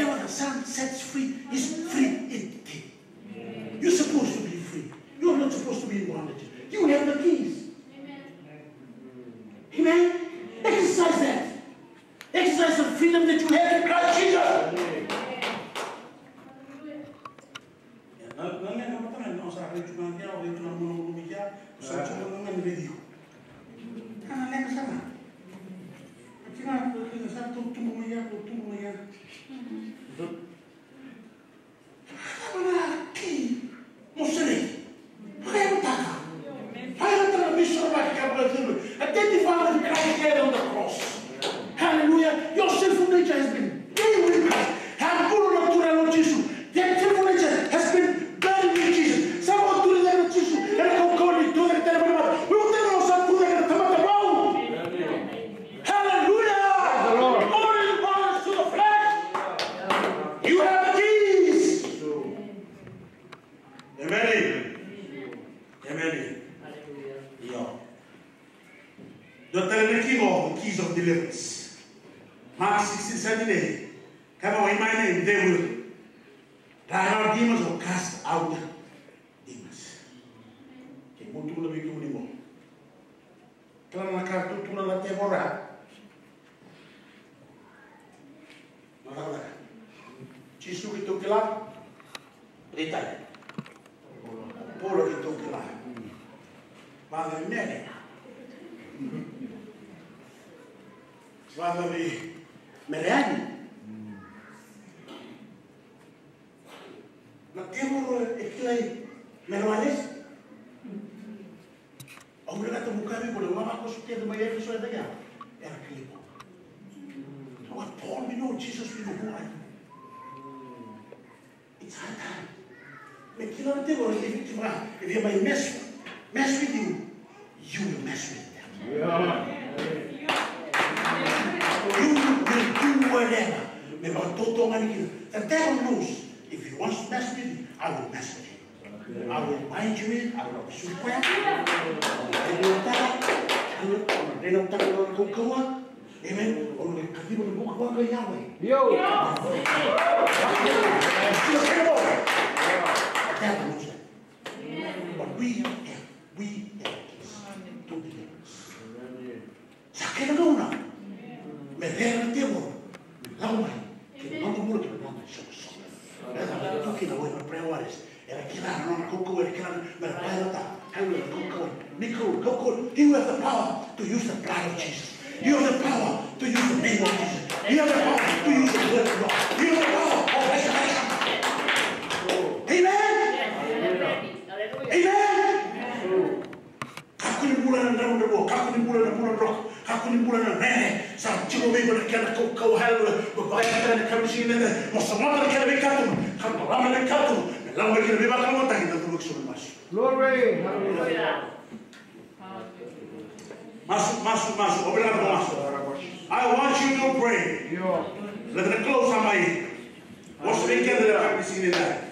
Whoever the Son sets free is free indeed. You're supposed to be free. You're not supposed to be in bondage. You have the keys. Amen. Exercise that. Exercise the freedom that you have in Christ Jesus. Na, na leqa mada ga ni o sa rai tu ga kea, o rai tu ga na malumalumu kea, o sa tu ga na raici iko. Na, na leqa sara. Oti ga, oti ga sa tou tubu mai ya, tou tubu mai ya. Cava na key mo serei? Vakayagataka. Vakayagataka na vision, vakayagataka na vision. Identify with Christ dead on the cross. Hallelujah. Your sinful nature has been dead with Christ. Sa bula na Turaga o Jisu. That sinful nature has been buried with Jesus. Sa vakaturi cake na Jisu ena kaukauwa ni tucake tale mai na mate. Meu tale na sa tucake na tamata vou. Hallelujah. Praise the Lord. All is, all is to the flesh. You have the keys. Amen. Amen. Io. Dua tale na key qo, the keys of deliverance. Mark sixteen seventeen. Come on, in my name, they will drive out demons or cast out demons. Ke mo tukuna vei kemuni qo. Kila na ka e tukuna na tevoro. Na cakacaka. Jisu keitou kila. Rita. Paula keitou kila. Vakacavi Mele. Vakacavi Mele yani. Na tevoro e kilai Mele Walesi. Au vinakata meu kaya vei iko na ivavakoso kece mai Efeso e cake ya era kilai Paula. What Paul, we know Jesus, we know who are you. It's high time. Me kila na tevoro, if you, if you, if you may mess, mess with you, you will mess with them. You will do whatever. Me vakatotogani kina. The devil knows, if he wants to mess with you, I will mess with him. I will bind you in, I will not super. I will not, I will not, I will not, I will not, I will not, I will not, I will not, Amen. O na kaciva na buka vaqo, Yahweh. Io. But we have, we have keys to deliverance. Sa kena gauna me rere na tevoro me lako mai ki na noda bula, ki na noda isoqosoqo. Eda tu kina o ira na prayer warriors. Era kila na nona kaukauwa, era kila na, mera vakayagataka. Kau na kaukauwa. Ni kau, kaukauwa. You have the power to use the blood of Jesus. You have the power to use the name of Jesus. You have the power to use the word of God. You have the power of resurrection. Amen. Amen. Kakua ni bula ena dravudravua, kakua ni bula ena vuradroka, kakua ni bula ena rere. Sa tiko vei iko na kena kaukauwa, haleluya. Mo vakayagataka na yakavi ni siga nikua, mo sogota na kena veikatuma, ka mo lako mai na veikatuma, me lako mai kina veivakalougatataki. Na curu ki sobu masu. Glory, haleluya. Masu, masu, masu, open up masu. I want you to pray. Let the close on my Vosa vei keda na yakavi ni siga nikua.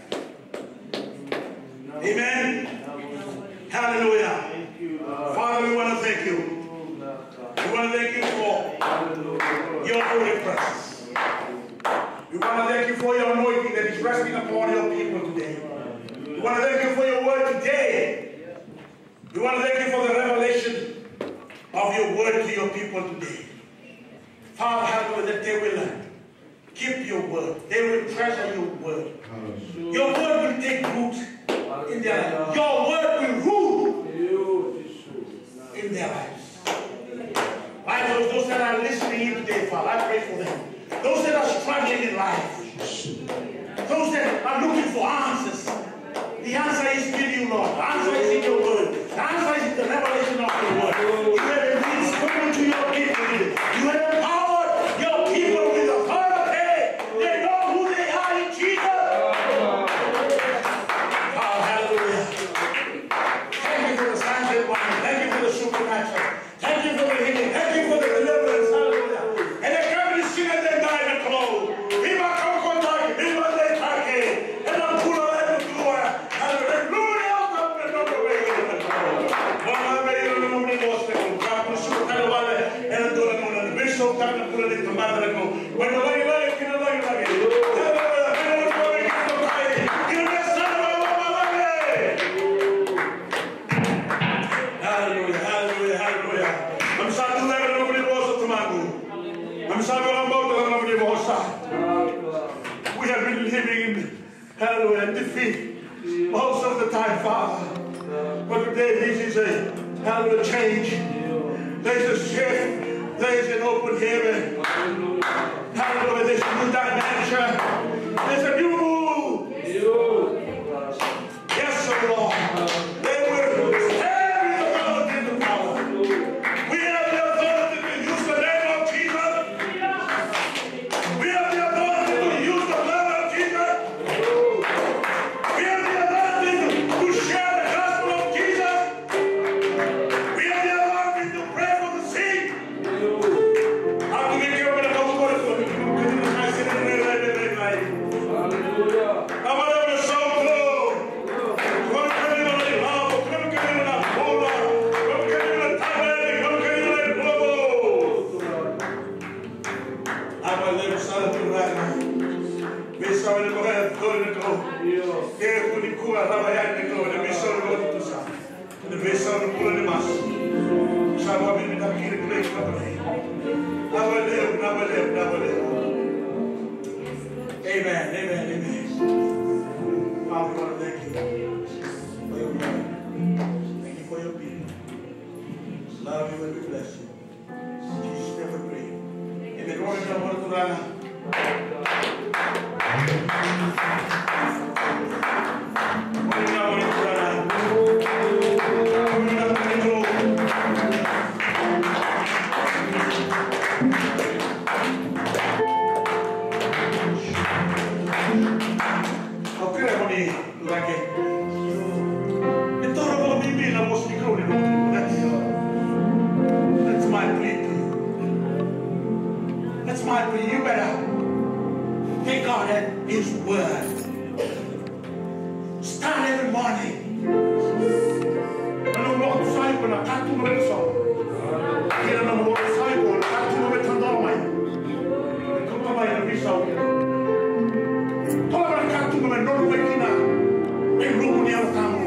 Amen. Hallelujah. Father, we want to thank you. We want to thank you for your holy presence. We want to thank you for your anointing that is resting upon your people today. We want to thank you for your word today. We want to thank you for the revelation of your word to your people today. Father, help them that they will keep your word. They will treasure your word. Your word will take root in their life. Your word will rule in their lives. Life of those that are listening in today, Father, I pray for them. Those that are struggling in life, those that are looking for answers, the answer is in you, Lord. The answer is in your word. The answer is in the revelation of your word. You have indeed spoken to your people. You have empowered your people with authority. They know who they are in Jesus. Oh, hallelujah. Thank you for the signs and wonders. Thank you for the supernatural. Thank you for the healing. Thank you for the deliverance. Hallelujah. Ena yakavi ni siga edaidai na Kalou, veivakaukauwataki, veivakadeitaki ena bula levu, hallelujah. Living in, hallelujah, in defeat most of the time, Father. But today, this is a, hallelujah, change. There's a shift. There's an open heaven. Hallelujah. There's a new dimension. There's a new move. Yes, O Lord. They will stand with the authority and the power. We have the authority to use the name of Jesus. We have the authority to use the blood of Jesus. We have the authority to share the gospel of Jesus. We have the authority to pray for the sick. Ena veisau ni bula ni masu. Sa vakavinavinaka kina kina kina kina. Vinaka vakalevu, vinaka vakalevu, vinaka vakalevu. Amen, amen, amen. Father, we wanna thank you for your blood. Thank you for your people. Love you and we bless you. Jesus, never pray. Amen. Glory to the Lord. Okay, everybody. Like it. E toro vakabibi na vosa ni Kalou ni nomu. That's, that's my plea to you. That's my plea. You better take God at His word. Start every morning. Na nomu vakatusa iko na ka tu mai na soqo. Kei na nomu vakatusa iko na ka tu mai na tadoro mai. Toka mai na veisau. Toka mai na ka tu mai na nomu mai kina. Mai nomu ni Yalo Tabu.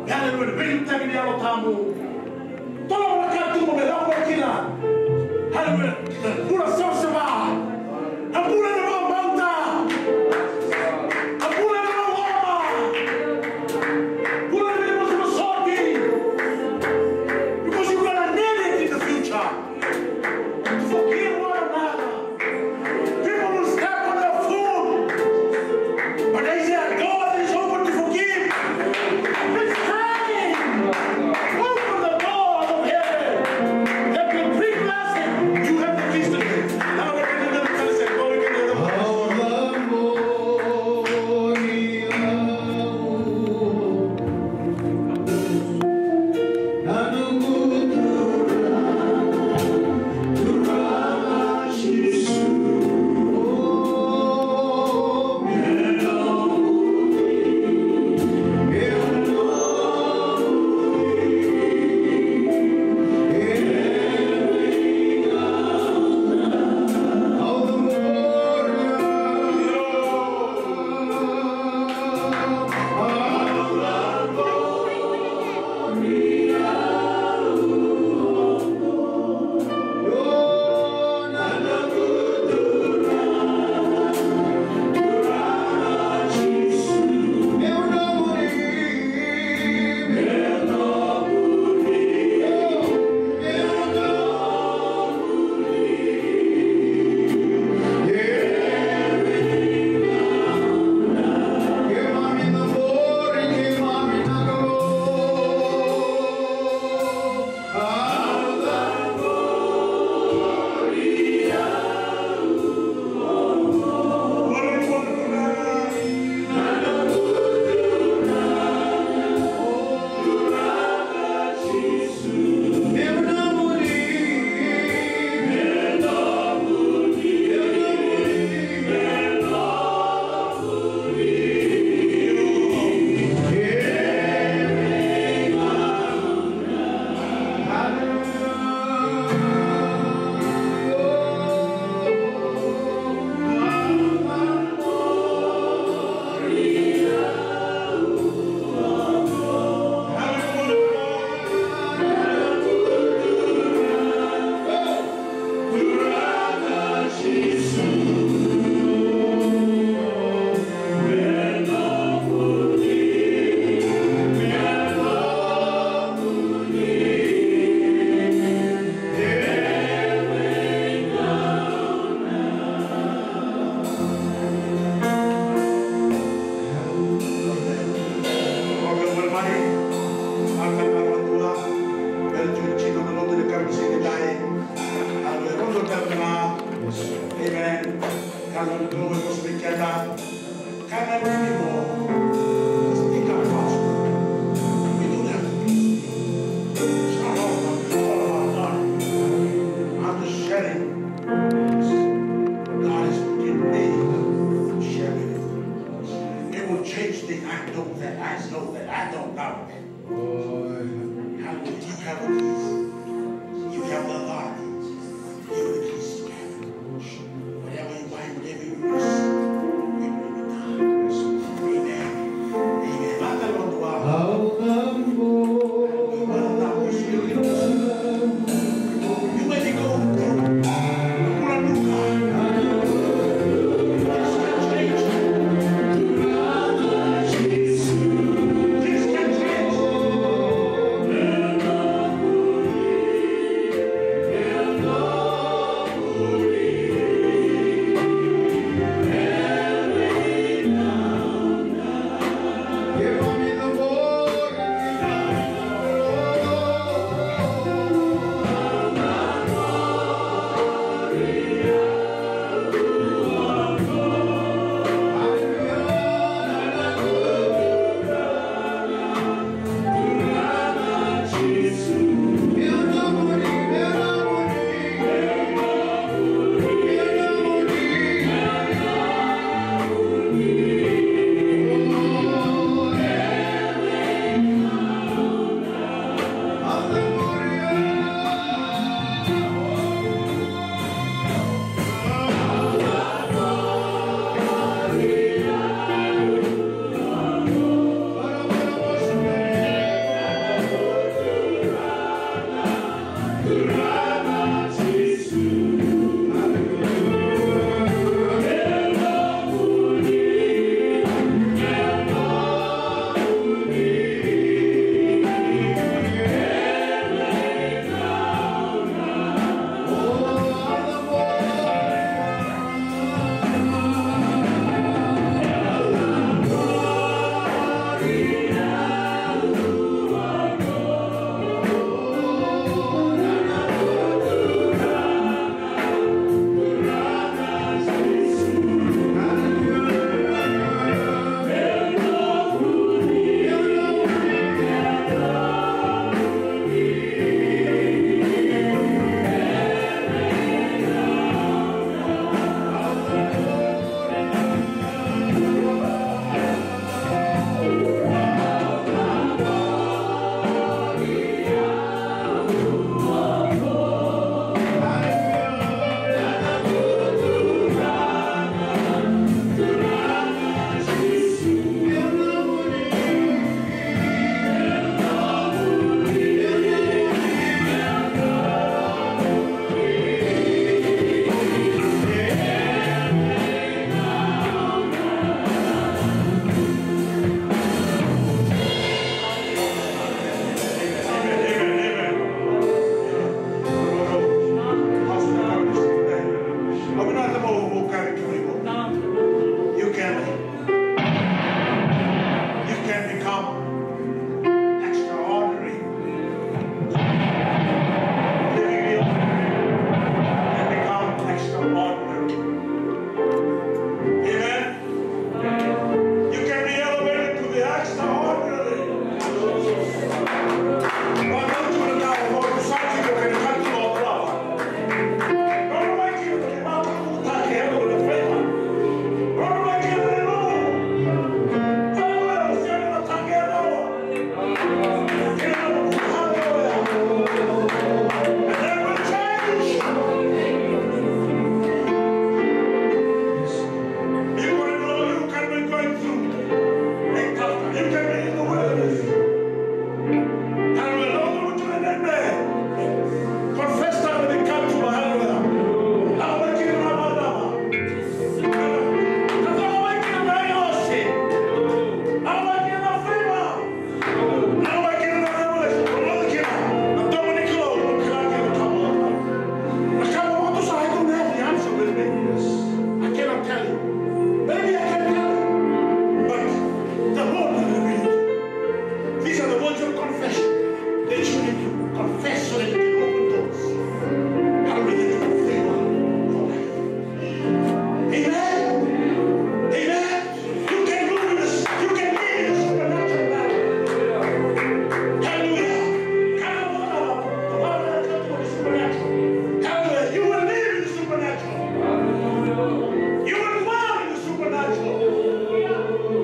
Haleluya. Veiliutaki ni Yalo Tabu. Toka mai na ka tu mai na nomu mai kina. Haleluya. Bula savasava. Na bula ni vakabauta. Na bula ni vakabauta. Bula ni vakabauta. Because you're gonna need it in the future. To forgive one another. People will step on your foot. But they say, "God is open to forgive." It's time. Oh, Lord, we must be careful. Can I be more? Speak up, Pastor. We don't have to be. It's not all about, it's all about God. I'm just sharing what God has given me to share with you. It will change things. I know that. I know that. I don't doubt that. Hallelujah. You have the keys. You have the authority. You have the keys to heaven. Whatever you bind, whatever you loose, it will be done. Amen. Amen. Mata lo dua. Hallelujah. You may be going through. This can change. This can change.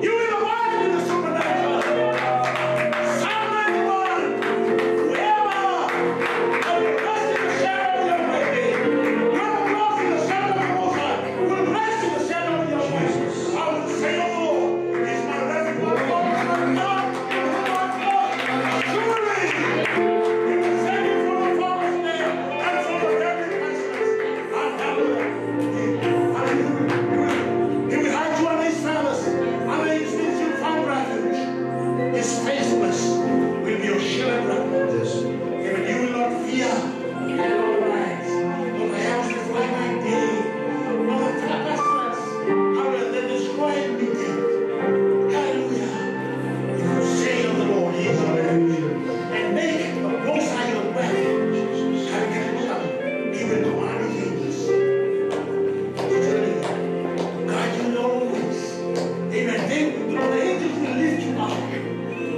You will abide in the supernatural. Psalm ninety-one. Whoever will rest in the shadow of the Almighty, whoever dwells in the shelter of the Most High, will rest in the shadow of the Almighty. I will say of the Lord, He is my refuge, my God is my God, in whom I trust. Surely He will save you from the fowler's snare and from the deadly pestilence. Hallelujah. Hallelujah. He will hide you under His feathers, under His wings you will find refuge. His faithfulness will be your shield and rampart. Yes. Even you will not fear. You will not rise. Not the arrows that fly by day, not the pestilence. Hallelujah. That destroy in midday. Hallelujah. If you say of the Lord, He is your refuge, and make the Most High your refuge, hallelujah, He will command His angels to guide you in all ways. Amen. They, the angels will lift you up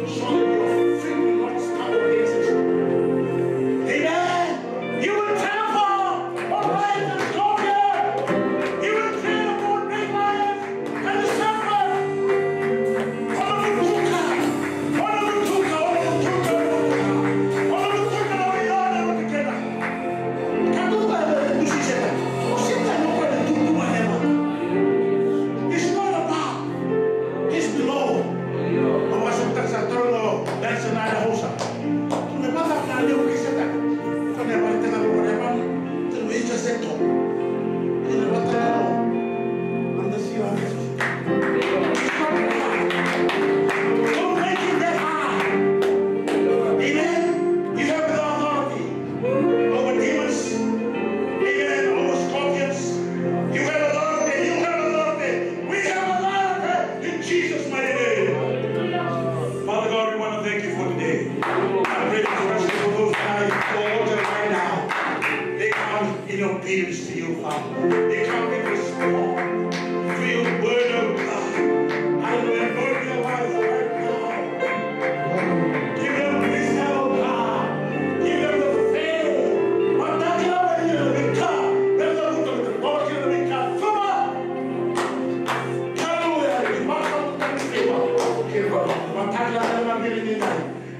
so that your feet will not stumble against a stone. Amen. You will trample on lions and scorpions. You will tread upon great lions and the serpent. Ona butuka, ona butuka, ona butuka, ona butuka, ona butuka na veiyalayalati kece. Ka tu ga e dusi Setani. O Setani o koya na tutu mai na yavata. He's not above. He's below. Au vakasavutaka sa toro no Nelson na hosa. Tu na vata na leu kei Setani. Ko na vata na leu na vata. Tu na vata na leu. Anda siwa. Don't make it that high. Amen. You have the authority over demons. Amen. Over scorpions. You have authority. You have authority. We have authority in Jesus' mighty name. Father God, we want to thank you for today. I pray especially for those guys who are watching right now. They come in obedience to you, Father. They come in response to your word of God. Hallelujah. Lord, their lives right now. Give them wisdom, oh God. Give them the faith. Mataki na mai ira na veika. Veta vuta na veika. Veta vuta na veika. Suma. Hallelujah. Mataki na mai ira na veika.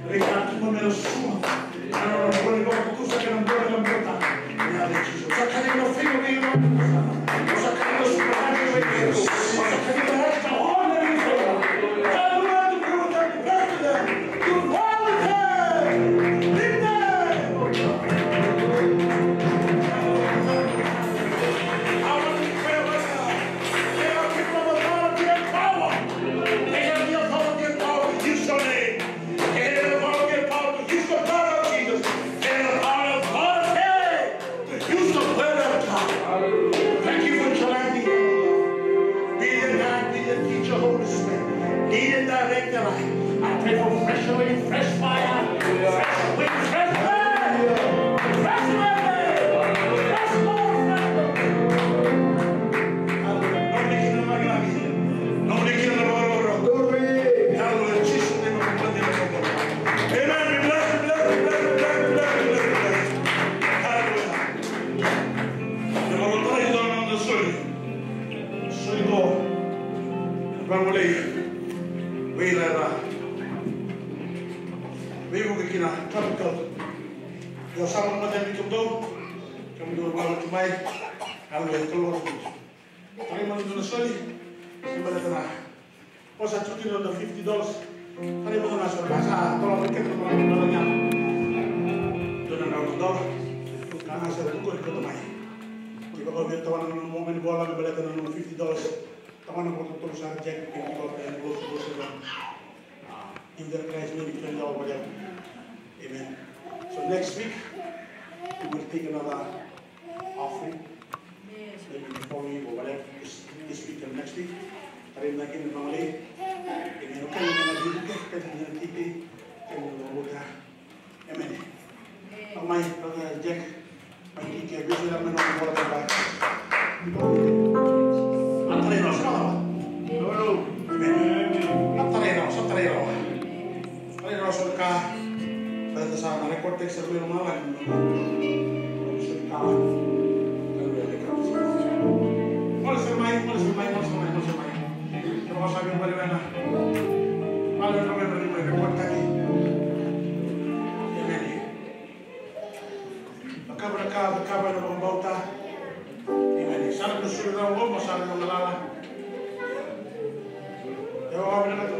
Reka tu me na suma. Ena nona bula ni vakatutusa kei na bula ni vakabauta. Ena yaca i Jisu. Sa kania na favour vei ira. Sa kania na supernatural vei ira. Sa kania na extraordinary favour. Hallelujah, to be with them, to bless them, to dwell with them, lead them. I want to declare right now, there are people of authority and power. They have the authority and power to use your name. They have the authority and power to use the blood of Jesus. They have the power and authority to use the word of God. Thank you for tonight, dear Lord. Be the guide, be the teacher, Holy Spirit. Lead and direct their life. I pray for fresh oil, fresh fire, fresh wind, fresh breath, fresh revelation, fresh Lord, fresh Lord. Hallelujah. Nomuni kina na lagilagi. Nomuni kina na rokoroko. Hallelujah. Jesus name. Amen. Be blessed, be blessed, be blessed, be blessed, be blessed, be blessed, be blessed. Hallelujah. Na vakatara i dua na noda soli. Soli ko. Vagolei. Vei ira. Veivuke kina. Tropical. Io sa mada ni kemudou. Kemudou vagolei mai. Hallelujah. Tolou. Tarai mada dua na soli, ni baleta na. Ko sa tu kina na fifty dollars. Tarai mada na soli, ka sa tola na kena mada na dola ya. Dua na drau na dola. Ka na sa tu ko ni koto mai. Ni baka via tawana na mo mani bola ni baleta na fifty dollars. Tawana ko tu sa reject ko ni ko ni ko ni ko. Ah, give that guys maybe twenty dollars, whatever. Amen. So next week, we will take another offering. Maybe the following week or whatever, this, this week and next week. Tarai na kena vagolei. Amen. Okay, we're gonna do it. Okay, we're gonna keep it. Okay, we're gonna work out. Amen. Mai, Brother Jack. Mai kike, bisu na mena na bola ba. A tarai rawa, sa rawa. Amen. A tarai rawa, sa tarai rawa. Tarai rawa sa ka. Baleta sa na record tiko sa mai loma ni. Sa ka. Mole sa mai, mole sa mai, mole sa mai, mole sa mai. Vale vena. Vale vena, vale vena, vale vena, vale vena. Emeni. Vakavuna ka, vakavuna vakabauta. Emeni. Sara tu suru na ngoma, sara na ngalala. Ewa, vale vena.